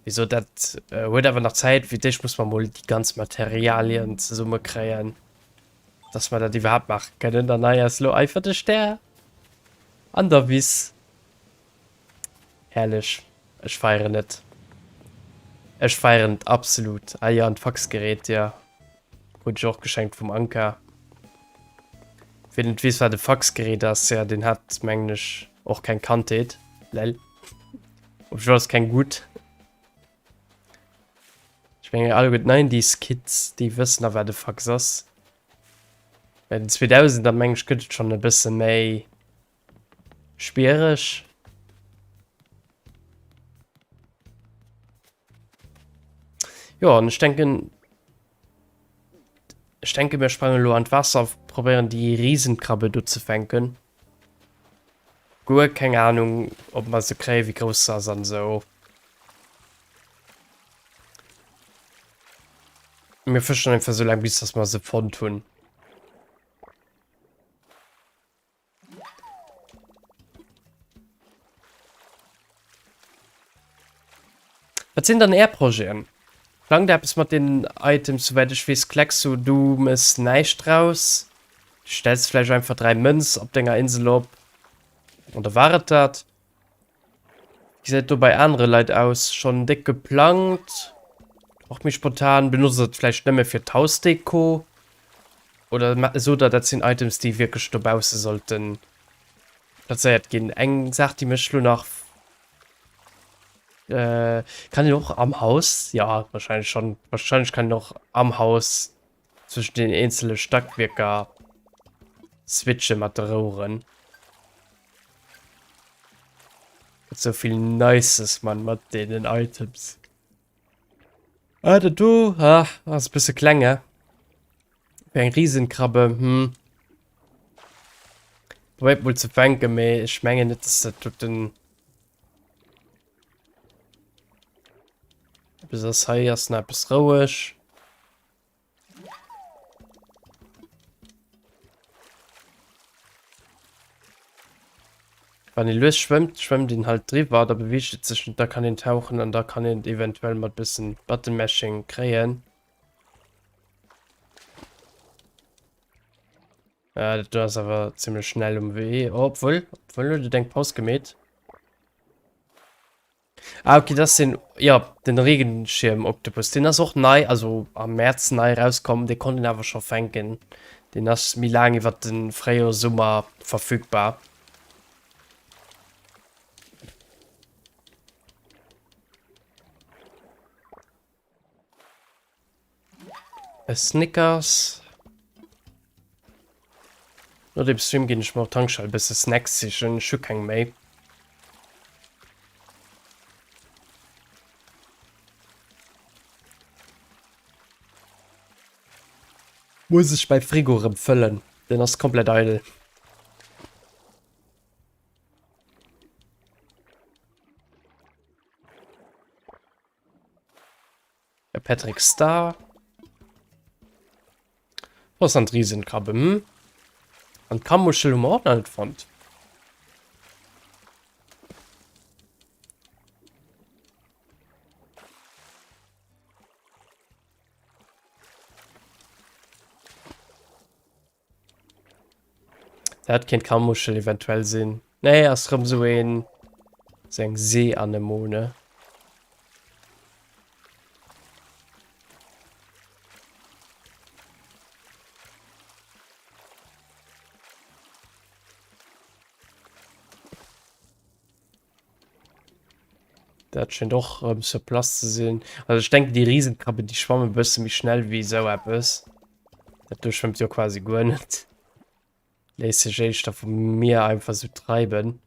Wéi sot, dat huet awer nach Zäit. Fir d'éischt muss mer mol déi ganz Materialien zesumme kréien, dass mer dat iwwerhaapt maache kënnen. An hei ass elo einfach de Stär an der Wiss. Herrlech. Ech feieren et. Ech feieren et absolut. Ah jo, an d'Faxgerät, jo. Krut ech och geschenkt vum Anka. Wien net weess wat e Faxgerät ass, jo deen hat mengen ech och keng Kandheet. Lel. Obwuel ass keng gutt. Ech mengen alleguer d'Nineties Kids déi wëssen nach wat e Fax ass. Bei den 2000er mengen ech gëtt et schonn e bësse méi schwiereg. Jo, an ech denken, ech denke mir sprangen elo an d'Waasser, probéieren déi Riesenkrabbe do ze fänken. Guer keng Ahnung, ob mer se kréien, wéi grouss se ass an esou. Mir fëschen einfach esou laang, bis dass mer se fonnt hunn. Wat sinn dann Är Projeten? Plangt der eppes mat deenen Items? Souwäit ech weess Klexo, du mëss näischt draus. Du stells vläicht einfach 3 Mënz op denger Insel op an da war et dat. Wéi gesäit et do bei anere Leit aus? Schonn déck geplangt? Och méi spontan? Benotzt der et vläicht nëmme fir d'Hausdeko? Oder sot der, dat sinn Items, déi wierklech dobausse sollte plazéiert ginn? Eng Saach, déi mech elo nach. Kann een och am Haus? Jo, warscheinlech schonn. Warscheinlech kann een och am Haus zwëschen den eenzele Stackwierker switche mat de Roueren. Gëtt sou vill Nices man mat deenen Items. Ah, dat do ah, ass e bësse kleng, eh? Fir eng Riesenkrabbe, hm. Probéiert mol ze fänken, mee ech mengen net, dass dat doten eppes ass. Hei ass nach eppes roueg. Wann een lues schwëmmt, schwëmmt een halt driwwer, da beweegt et sech net, da kann een tauchen an da kann een et eventuell mat bëssen Button Mashing kréien. Ja, dat do ass awer zimmlech schnell um Wee. Oh, obwuel, obwuel huet et eng Paus gemeet. Ah, okay, das den, ja, den Regenschirm-Oktopus. Den ass och nei, also am März nei rauskomm. De konnt een awer scho fänken. Den ass méi laang iwwer den Fréijoer, Summer verfügbar. E Snickers. No dem Stream ginn ech mer op Tankstell e bësse Snacks sichen. Ech hu keng méi. Muss ech mäi Frigo erëm fëllen. Den ass komplett eidel. E Patrick Star. Was an d'Riesenkrabbe, hm? An d'Kammuschel hu mer och nach net fonnt. Dat kéint Kammuschel eventuell sinn. Nee, ass rëm sou een, sou eng Seeanemone. Dat schéngt och rëm sur place ze sinn. Also ech denken déi Riesenkrabben déi schwamme bësse méi schnell wéi esou eppes. Dat do schwëmmt jo quasi guer net. Léisst sech éischter vum Mier einfach sou treiben.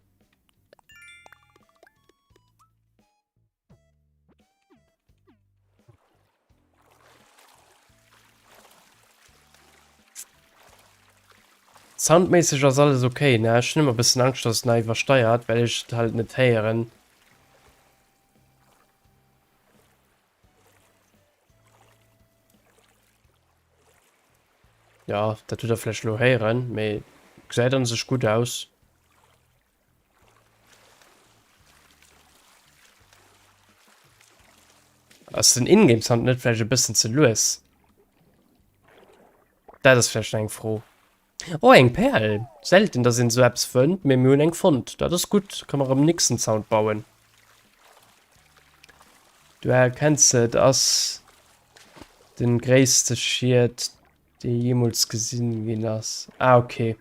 Soundméisseg ass alles ok, ne? Ech hunn ëmmer bëssen Angscht, dass et nach iwwersteiert, well ech et halt net héieren. Ja, dat hutt der vläicht elo héieren, mee gesäit an sech gutt aus. Ass den Ingame Sound net vläicht e bëssen ze lues? Dat ass vläicht nach eng Fro. Oh, eng Perl! Selten, dass een esou eppes fënnt, mee mir hunn eng fonnt. Dat ass gutt, ka mer erëm nixen Sound bauen. Du erkenns se, et ass den gréisste Schied, dee jeemools gesinn ginn ass. Ah, okay.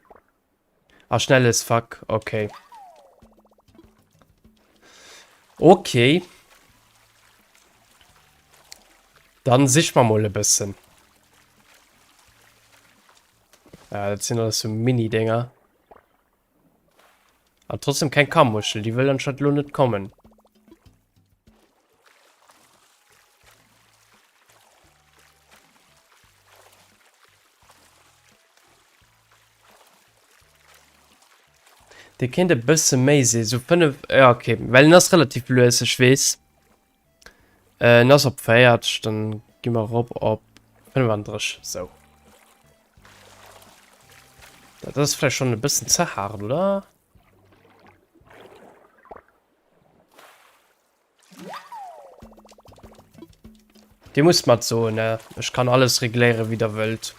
Ah, schnell as fuck. Okay. Okay. Dann sich mer mol e bëssen. Ja, dat sinn alles so Mini-Dinger. Aber trotzdem keng Kammuschel, déi wëll anscheinend lo net kommen. Dee kéint e bësse méi sinn, sou 5, ja okay, well en ass relativ lues, ech weess. Äh, en ass op 40, dann gi mer erop op 35, sou. Dat ass vläicht schonn e bëssen ze haart, oder? Dir musst mat soen, ne? Ech kann alles regléieren, wéi der wëllt.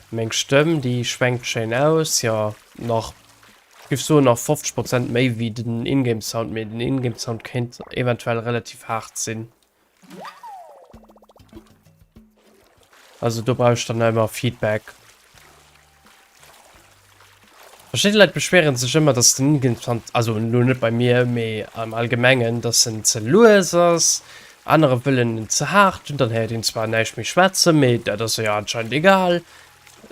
Meng Stëmm, déi schwenkt schéin aus. Jo, nach, ech géif soen, nach 50 Prozent méi wéi den Ingame Sound, mee den Ingame Sound kéint eventuell relativ haart sinn. Also do brauch ech dann ëmmer Feedback. Verschidde Leit beschweren sech ëmmer, dass den Ingame-Sound, also elo net bei mir, mee am Allgemengen, dass en ze lues ass. Anerer wëllen en ze haart hunn, dann héiert een zwar näischt méi schwätzen, mee dat ass jo anscheinend egal.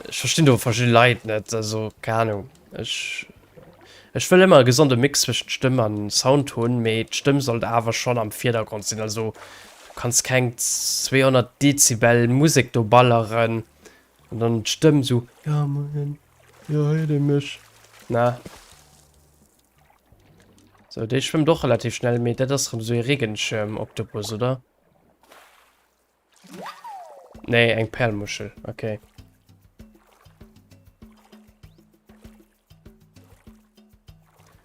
Ech verstinn do verschidde Leit net, also keng Ahnung. Ech. Ech wëll ëmmer e gesonde Mix zwëschent Stëmm an Sound hunn, mee d'Stëmm sollt awer schonn am Virdergrond sinn. Also du kanns keng 200 Dezibel Musek do balleren an dann d'Stëmm sou, jo moien, jo héiert ee mech, ne? Sou, dee schwëmmt och relativ schnell, mee dat ass rëm sou ee Regenschirm-Oktopus, oder? Nee, eng Perlmuschel, okay.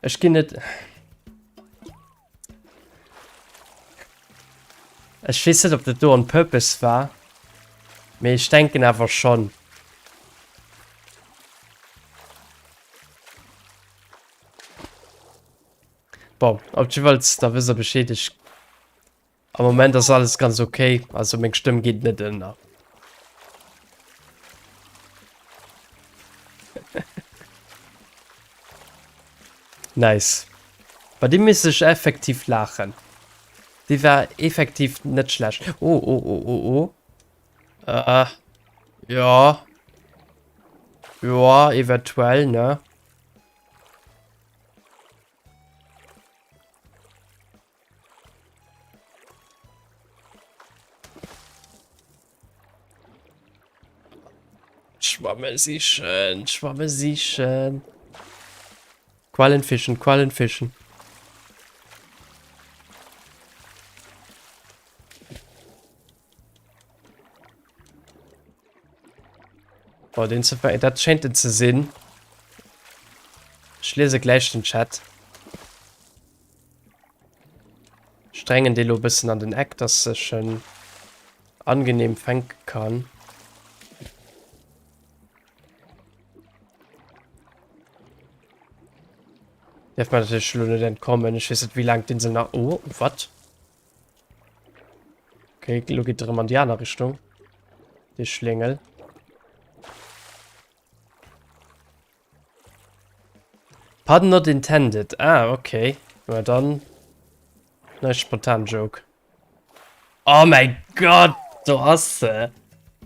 Ech ginn net... Ech weess net, ob dat do on purpose war. Mee ech denken awer schonn. Bon, op jiddefalls, da wësst der Bescheed. Ech Am Moment ass alles ganz okay, also meng Stëmm geet net ënner. Nice. Bei deem misst ech effektiv laachen. Dee war effektiv net schlecht. Oh, oh, oh, oh, oh. Äh, ja. Ja, eventuell, ne? Schwamme sichen, Schwamme sichen. Quallen fischen, Quallen fischen. Oh, den ze dat schéint en ze sinn. Ech liese gläich den Chat. Ech drängen dee lo e bëssen an den Eck, dass ech en angenehm fänke kann. Dierf mer natierlech lo net entkommen. Ech weess net, wéi laang d'Insel nach... Oh, wat? Okay, lo geet erëm an déi aner Richtung. Dee Schléngel. Pun not intended. Ah, okay. Na dann. Nice spontan Joke. Oh mein Gott, do ass se.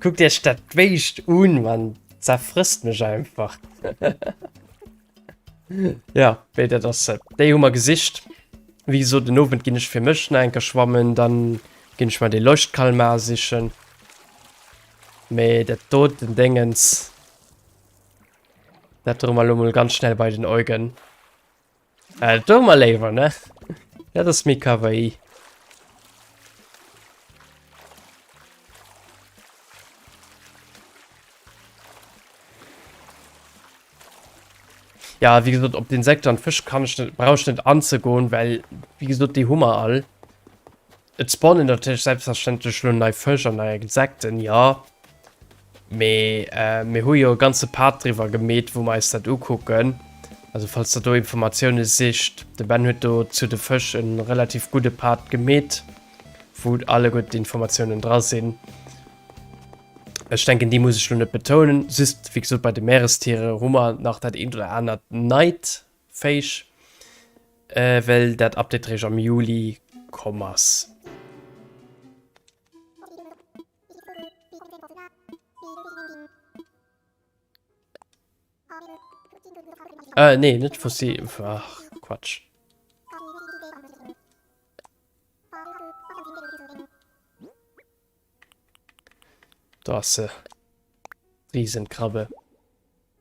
Kuckt iech dat Béischt un, Mann. Zerfrësst mech einfach. Ja, wéi dat ass se. Déi hu mer gesicht. Wéi gesot, den Owend ginn ech fir mech nach eng Kéier schwammen, dann ginn ech mer dee Leuchtkalmar sichen. Mee dat doten Déngens, dat droe mer elo mol ganz schnell bei den Eugen. Äh, dat doe mer léiwer, ne? Dat ass méi kawaii. Ja, wéi gesot, op d'Insekten an d'Fësch kann ech net, brauch ech net anzegoen, well, wéi gesot, déi hu mer all. Et spawnen natierlech selbstverständlech elo nei Fësch an nei Insekten, jo. Mee äh, mir hu jo e ganze Part driwwer gemeet, wou mer eis dat ukucken. Also falls der do Informatioune sicht, de Ben huet do zu de Fësch e relativ gudde Part gemeet, wou alleguer d'Informatiounen dra sinn. Ech denken, déi muss ech lo net betounen. Just, wéi gesot, bei de Meerestiere hu mer nach dat eent oder anert neit Féisch, well dat Update eréischt am Juli komm ass. Äh, nee, net fossil. Ach, Quatsch. Do ass se. Riesenkrabbe.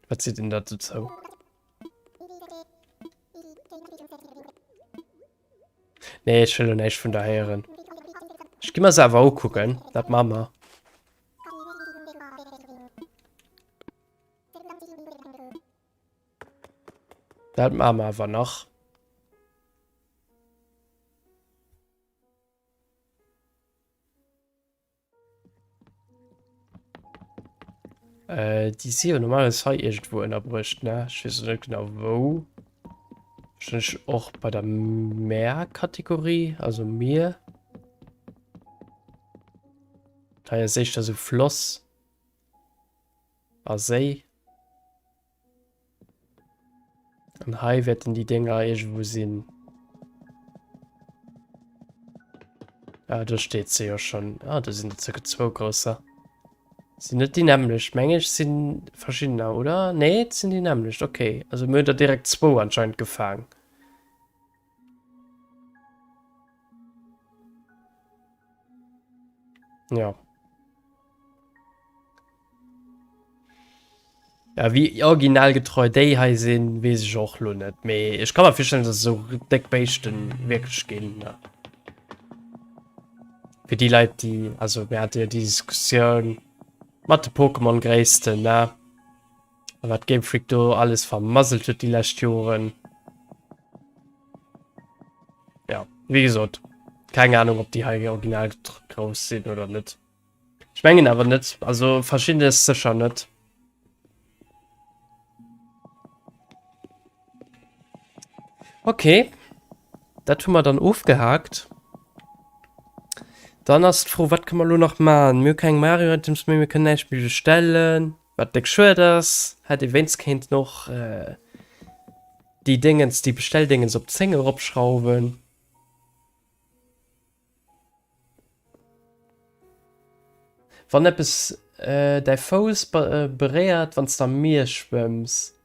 Wat seet denn dat dozou? Nee, ech wëll lo näischt vun der héieren. Ech gi mer se awer ukucken. Dat maache mer. Dat maache mer awer nach. Äh, déi si jo normalerweis hei iergendwou ënnerbruecht, ne? Ech weess net genau wou. Wahrscheinlech och bei der Meer-Kategorie, also Mier. Hei ass éischter sou Floss a Séi. An hei wäerten déi Dénger iergendwou sinn. Ah, do steet se jo schonn. Ah, do sinn der zirka zwou grousser. Sinn net déi nämmlecht, meng ech, sinn verschiddener, oder? Nee, et sinn déi nämmlecht, okay. Also mir hunn der direkt zwou anscheinend gefaang. Ja. Ja, wéi originalgetreu déi hei sinn, weess ech och lo net. Mee ech ka mer virstellen, dass esou déck Béischten wierklech ginn. Ne? Fir déi Leit, déi, also mir hate jo déi Diskussioun mat de Pokémon-Gréissten, ne? A wat Game Freak do alles vermasselt huet déi lescht Joren. Ja, wéi gesot, keng Ahnung, ob déi hei original grouss sinn oder net. Ech mengen awer net, also verschiddenes sécher net. Okay, dat hu mer dann ofgehakt. Dann ass d'Fro, wat kënne mer elo nach maachen? Mir hu keng Mario-Items méi, mir kënnen näischt méi bestellen, wat déck schued ass. Hätt ee wéinst kéinten och déi Déngens, déi Bestelldéngens op 10 eropschrauwen. Wann eppes däi Fouss beréiert wann s de am Mier schwëmms,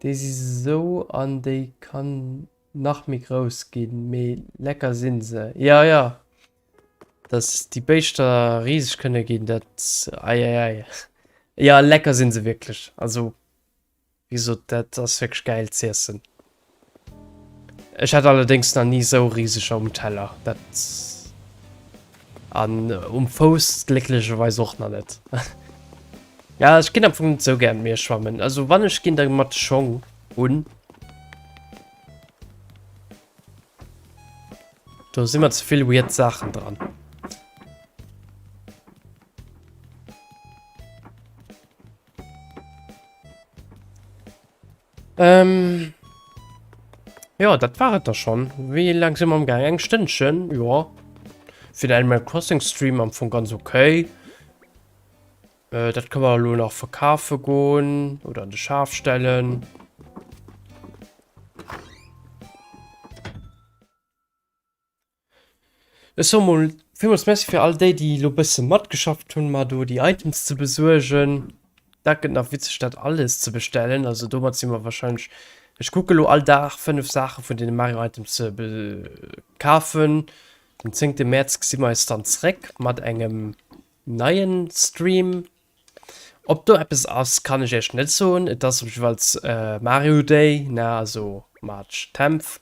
déi si sou an déi kann nach méi grouss ginn, mee lecker sinn se. Jo jo, dass déi Béischter riseg kënne ginn, dat eieiei. Jo lecker sinn se wierklech, also. Wéi gesot, dat ass wierklech gäil z'iessen. Ech hat allerdéngs nach ni sou riseger um Teller. Dat an um Fouss glécklecherweis och nach net. Ja, ech ginn am Fong net sou gär an d'Mier schwammen. Also wann ech ginn, da mat Schong un. Do si mer ze vill weird Saachen dran. Ähm, ja, dat war et da schon. Wéi lang si mer am Gang? Eng Stënnchen, ja. Fir den Animal Crossing Stream am Fong ganz okay. Äh, dat kann man elo nach verkafe goen oder an de Schaf stellen. Ech soe mol villmools Merci fir all déi, déi elo bësse matgeschafft hunn, mer do déi Items ze besuergen. Dat gëtt nach witzeg, dat alles ze bestellen. Also domat si mer wahrscheinlech, ech kucke elo all Dag 5 Saache vun deene Mario Items ze kafen. Den zéngte Mäerz gesi mer eis dann zréck mat engem neien Stream. Ob do eppes ass, kann ech iech net soen. Et ass op jiddefalls Mario Day, ne, also March 10th.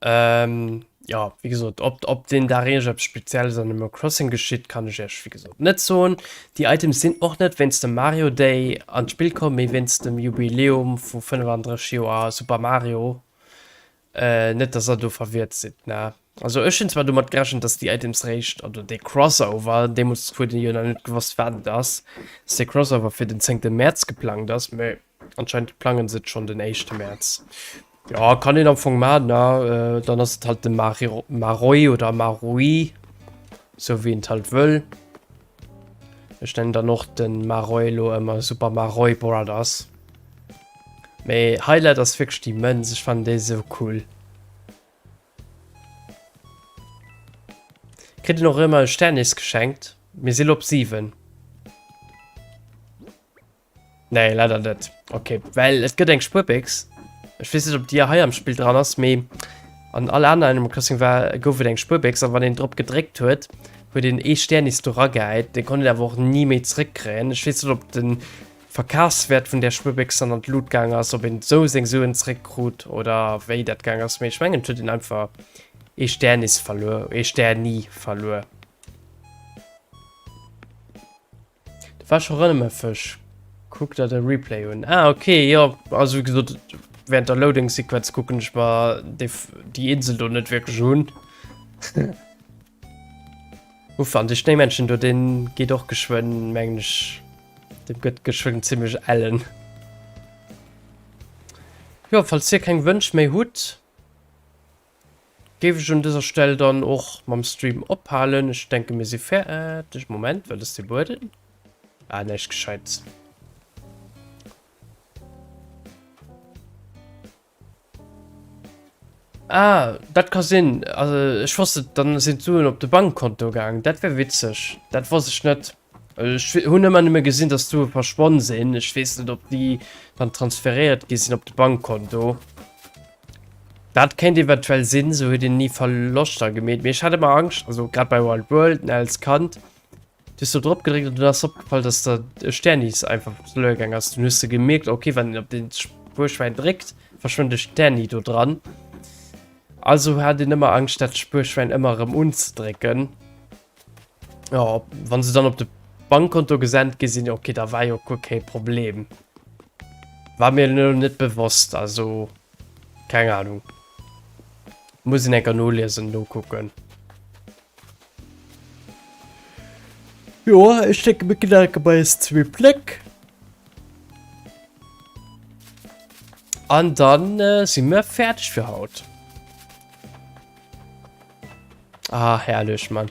Ähm, ja, wéi gesot, ob, ob den Dag iergendeppes Spezielles an Animal Crossing geschitt, kann ech iech, wéi gesot, net soen. Déi Items sinn och net wéinst dem Mario Day an d'Spill komm, mee wéinst dem Jubiläum vu 35 Joer Super Mario. Äh, net, dass der do verwirrt sidd, ne? Also ech hunn zwar domat gerechent, dass déi Items réischt, oder dee Crossover, deemools huet een jo nach net gewosst, wat et ass, dass dee Crossover fir den 10. Mäerz geplangt ass, mee Anscheinend plangen se et schon den éischte März. Ja, kann een am Fong maachen, ne? Dann ass et halt de Mario, Maroi oder Marui, sou wéi een et halt wëll. Ech nennen dann och den Maroi lo ëmmer Super Maroi Brothers. Mee Highlight ass wierklech déi Mënz, ech fannen déi sou cool. Kritt een och ëmmer e Stär nees geschenkt. Mir si lo op 7. Nee, leider net. Okay, well et gëtt eng Spuerbéchs. Ech weess net, ob déi hei am Spill dran ass, mee an all aner Animal Crossing war, gouf et eng Spuerbéchs a wann een drop gedréckt huet, huet een ee Stär nees do ragehäit. Dee konnt een awer och ni méi zréckkréien. Ech weess net, ob de Verkafswäert vun där Spuerbéchs dann an d'Lut gaang ass, ob een esou seng Suen zréckkrut oder wéi dat gaang ass, mee ech mengen, et huet een einfach ee Stär nees verluer, ee Stär ni verluer. Dat war scho rëm e Fësch. Kuck der de Replay un. Ah, okay, jo. Also, wéi gesot, während der Loading-Sequenz kucken ech mer déi, déi Insel do net wierklech un. Uff, an de Schnéimännchen do, deen geet och geschwënn, mengen ech, deem gëtt geschwënn zimmlech ellen. Jo, falls dir keng Wënsch méi hutt. Géif ech un dëser Stell dann och mam Stream ophalen. Ech denke mir si fäerdeg. Moment, wat ass dee Bueden? Ah, näischt Gescheites. Ah, dat ka sinn. Also ech wosst et, dann sinn d'Suen op de Bankkonto gaang. Dat wär witzeg. Dat wosst ech net. Ech hunn ëmmer nëmme gesinn, dass d'Sue verschwonn sinn. Ech weess net, ob déi dann transferéiert gi sinn op de Bankkonto. Dat kéint eventuell sinn, sou huet een ni Verloschter gemeet. Mee ech hat ëmmer Angscht, also grad bei Wild World, ne, als Kand, du hues do drop gedréckt an dunn ass opgefall, dass der e Sternis einfach verluer gaang ass. Dunn hues de gemierkt, okay, wann een op den Spuerschwäin dréckt, verschwënnt e Sterni do dran. Also hat een ëmmer Angscht, dat Spuerschwäin ëmmer erëm unzedrécken. Ja, wann se dann op de Bankkonto gesent gi sinn, okay, da war jo guer kee Problem. War mir elo net bewosst, also keng Ahnung. Muss een enker noliesen, nokucken. Jo, ech denke mir ginn enke bei eis zwee Pléck. An dann äh, si mir fäerdeg fir haut. Ah, herrlech, Mann.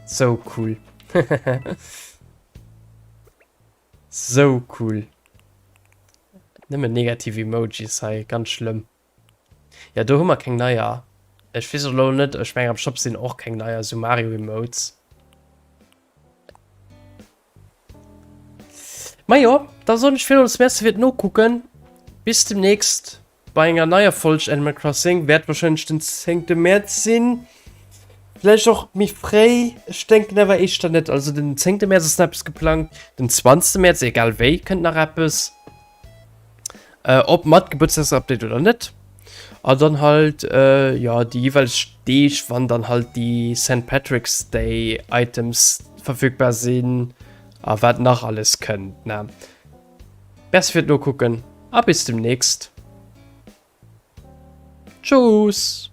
So cool. so cool. Nëmmen negativ Emojis hei, ganz schlëmm. Ja, do hu mer keng neier. Ech weess och elo net, ech mengen am Shop sinn och keng neier esou Mario Emotes. Ma jo, da soen ech villmools Merci fir d'Nokucken. Bis demnächst. Bei enger neier Folg Animal Crossing wäert wahrscheinlech den 10. Mäerz sinn. Vläicht och méi fréi, ech denken awer éischter net. Also den 10. Mäerz ass nach eppes geplangt, den 20. Mäerz, egal wéi, kënnt nach eppes. Äh, ob mat Gebuertsdagsupdate oder net. An dann halt, äh, ja, déi jeeweileg Deeg, wann dann halt déi Saint Patrick's Day Items verfügbar sinn a wat nach alles kënnt, ne. Merci fir d'Nokucken a bis demnächst. Tschüss!